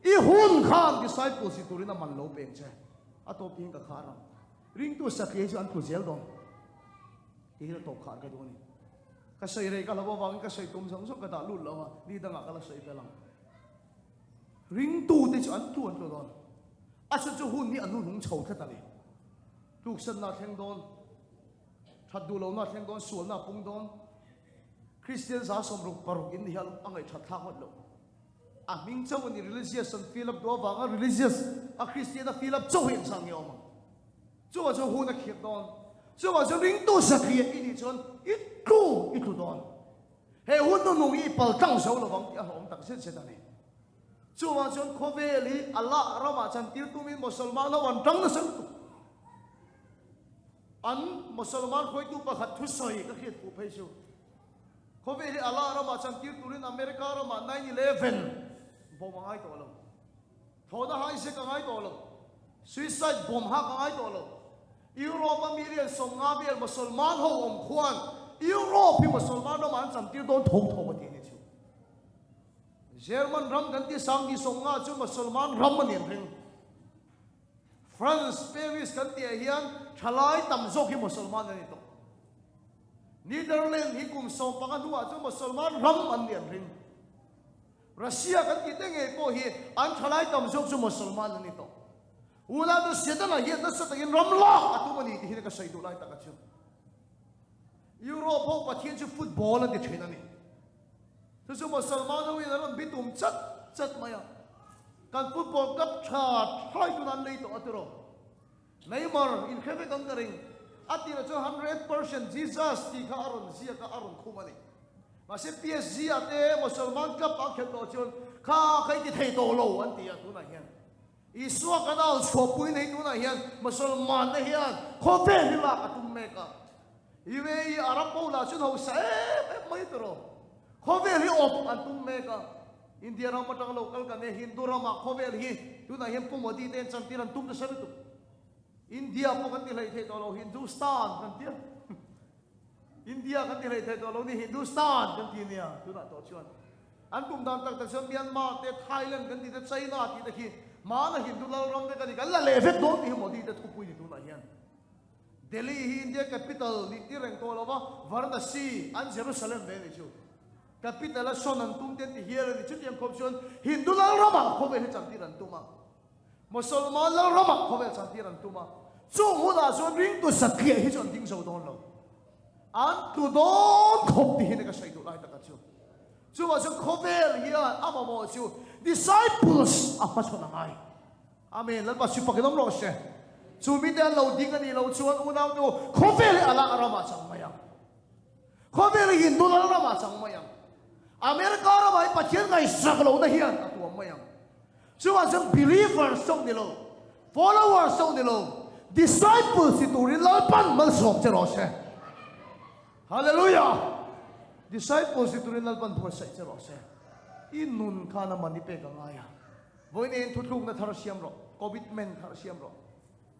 i hun khan disciples ni turin a man lo peng che. A tawp tiin ka khar ang. Ringtu satliah hi chu an tlu zel dawn. Ti hi la tawp khar ka duh a ni. Ka sawi rei ka hlauh avangin ka sawi tum zawng zawng ka dah lut lo a, ni dangah ka la sawi fel ang. Ringtute chu an tlu an tlu dawn. A chhan chu hun hi a hnuhnung chho tlat a ni. Tluksanna a thleng dawn, that duh lohna a thleng dawn, sualna a pung dawn. Kristian 60 in ni hi a ngaihthat thlak ngawt lo. A hming chauh a ni, religious an fill up duh avanga religious a Kristian a fill up chauh hi engzah nge awm ang? Chuvah chuan hun a khirh dawn. Chuvah chuan ringtu satliah i nih chuan i tlu i tlu dawn. He hun hnuhnung hi i pal tlang zo lovang tih a hlawm tak zet zet a ni. Chuvah chuan khawvel hi Allah ramah chantir tumin Mosolman ho an tang nasa lutuk. An Mosolman hruaitu pakhat thusawi ka hriat fuh phei chu. Khawvel hi Allah ramah chantir turin America ramah 9/11 bomb a ngai tawh lo. Thlawhna hijack a ngai tawh lo. Suicide bomb hak a ngai tawh lo. Europe a mi rian 50 vel Mosolman ho awm khuan Europe hi Mosolman ramah an chantir dawn tho tho a ti a ni chu. German ram kan ti sang ni 50 chu Mosolman ram a ni an ring. France, Paris kan tihah hian thalai tam zawk hi Mosolman an ni tawh. Netherlands hi kum 15 hnuah chu Mosolman ram an ni an ring. Russia kan tih te ngei pawh hi an thalai tam zawk chu Mosolman an ni tawh. Unau chu Setana hian nasa takin ram lak a tum a ni tih hi ka sawi duh lai tak a chu. Europe ho Pathian chu football an ti thin a ni. Chu chu Mosolman ho in an rawn bitum chat chat mai a. Kan football club tha thlai tun an lei tawh a tiraw. Neymar in hre vek ang ka ring. A tirah chuan 100% Jesus tih kha a rawn ziak a, a rawn khum a ni. Mahse PSG ah te Mosolman club ah khelh tawh chuan kha kha i ti thei tawh lo an ti a tunah hian. Isua kan au chhuahpui nei tunah hian Mosolman te hian khawvel hi lak a tum mek a. UAE Arab ho lah chuan hausa em em mai tiraw. Khawvel hi awp an tum mek a. India ram atanga lo kal kan e Hindu ramah khawvel hi tunah hian Pu Modi te an chantir an tum nasa lutuk. India pawh kan ti hlei thei tawh lo Hindustan kan ti a. India kan ti hlei thei tawh lo ni Hindustan kan ti nia tunah tawh chuan. An tum dan tak tak chuan Myanmar te Thailand kan ti te China tih te khi hmana Hindu lal ram vek a ni kan la leh vek dawn tih hi Modi te thupui ni tunah hian. Delhi hi India capital nih tir reng tawh lo va Varanasi an Jerusalem ve ni chu. Capital a sawn an tum te an ti hial a ni. Chutiang khawp chuan Hindu lal ramah khawvel hi chantir an tum a, Mosolman lal ramah khawvel chantir an tum a. Chung hunah chuan ringtu satliah hi chu an ding zo dawn lo. An tlu dawn khawp ti hian ka sawi duh lai taka chu. Chuvah chuan khawvel hian a mamawh chu disciples a hmachhawn a ngai. Amen. Lalpa sipakin awm rawh se. Chu mite an lo ding a nih loh chuan unau te u khawvel hi a lah ramah chang mai ang. Khawvel hi Hindu lal ramah chang mai ang. America ramah hi Pathian ngaihsak lohna hian a tuam mai ang. Chuvang chuan believers chauh ni lo, followers chauh ni lo, disciples ni turin Lalpan malsawm che rawh se. Hallelujah! Disciples ni turin Lalpan buatsaih che rawh se. I nun khan a man i pek a ngai a. Vawiin thutlukna thar siam rawh, commitment thar siam rawh.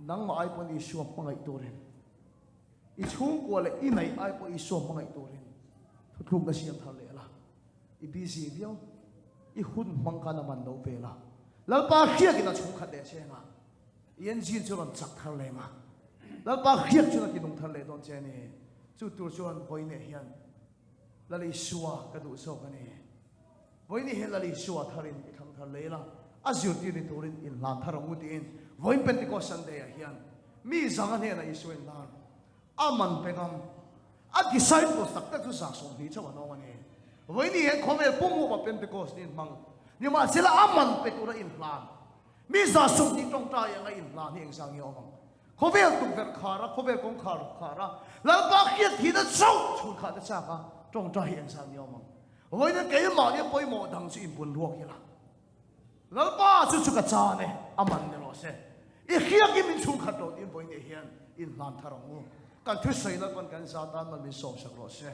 Nangmah ai pawn Isua hmangaih turin. I chhungkua leh i neih ai pawh Isua hmangaih turin thuthlukna siam thar leh la. I busy viau. I hun hmang khan a man lo ve la. Lalpa hriakin a chhungkhat leh che anga i engine chu rawn chak thar leh anga Lalpa hriak chuan a tinung thar leh dawn che a ni. Chu tur chuan vawiinah hian Lal Isua ka duh zawk a ni. Vawiinah hian Lal Isua tharin i thlang thar leh la, a zirtir ni turin inhlan thar ang u tiin vawiin Pentecost Sunday ah hian Mi zanga hnenah Isua inlan a man pe ngam. A disciples tak tak chu 20 chauh an awm a ni. Vawiin hian khawvel pum huapa Pentecost ni inhmang. Nimahsela a man pe tura inhlan. Mi 20 tawngtai anga inhlan hi engzah nge awm ang? Khawvel tukverh khar a, khawvel kawngkhar khar a, Lalpa hriat thihna chauh chhunkhah te chak a, tawngtai hi engzah nge awm ang? Vawiin keimahni a pawimawh dang chu inbun ruak ila. Lalpa chu chu ka chan e, a man ni rawh se. I hriakin min chhungkhat lo tiin vawiin hian inhlan thar ang u. Kan thusawi Lalpan kan za tan mal min sawmsak rawh se.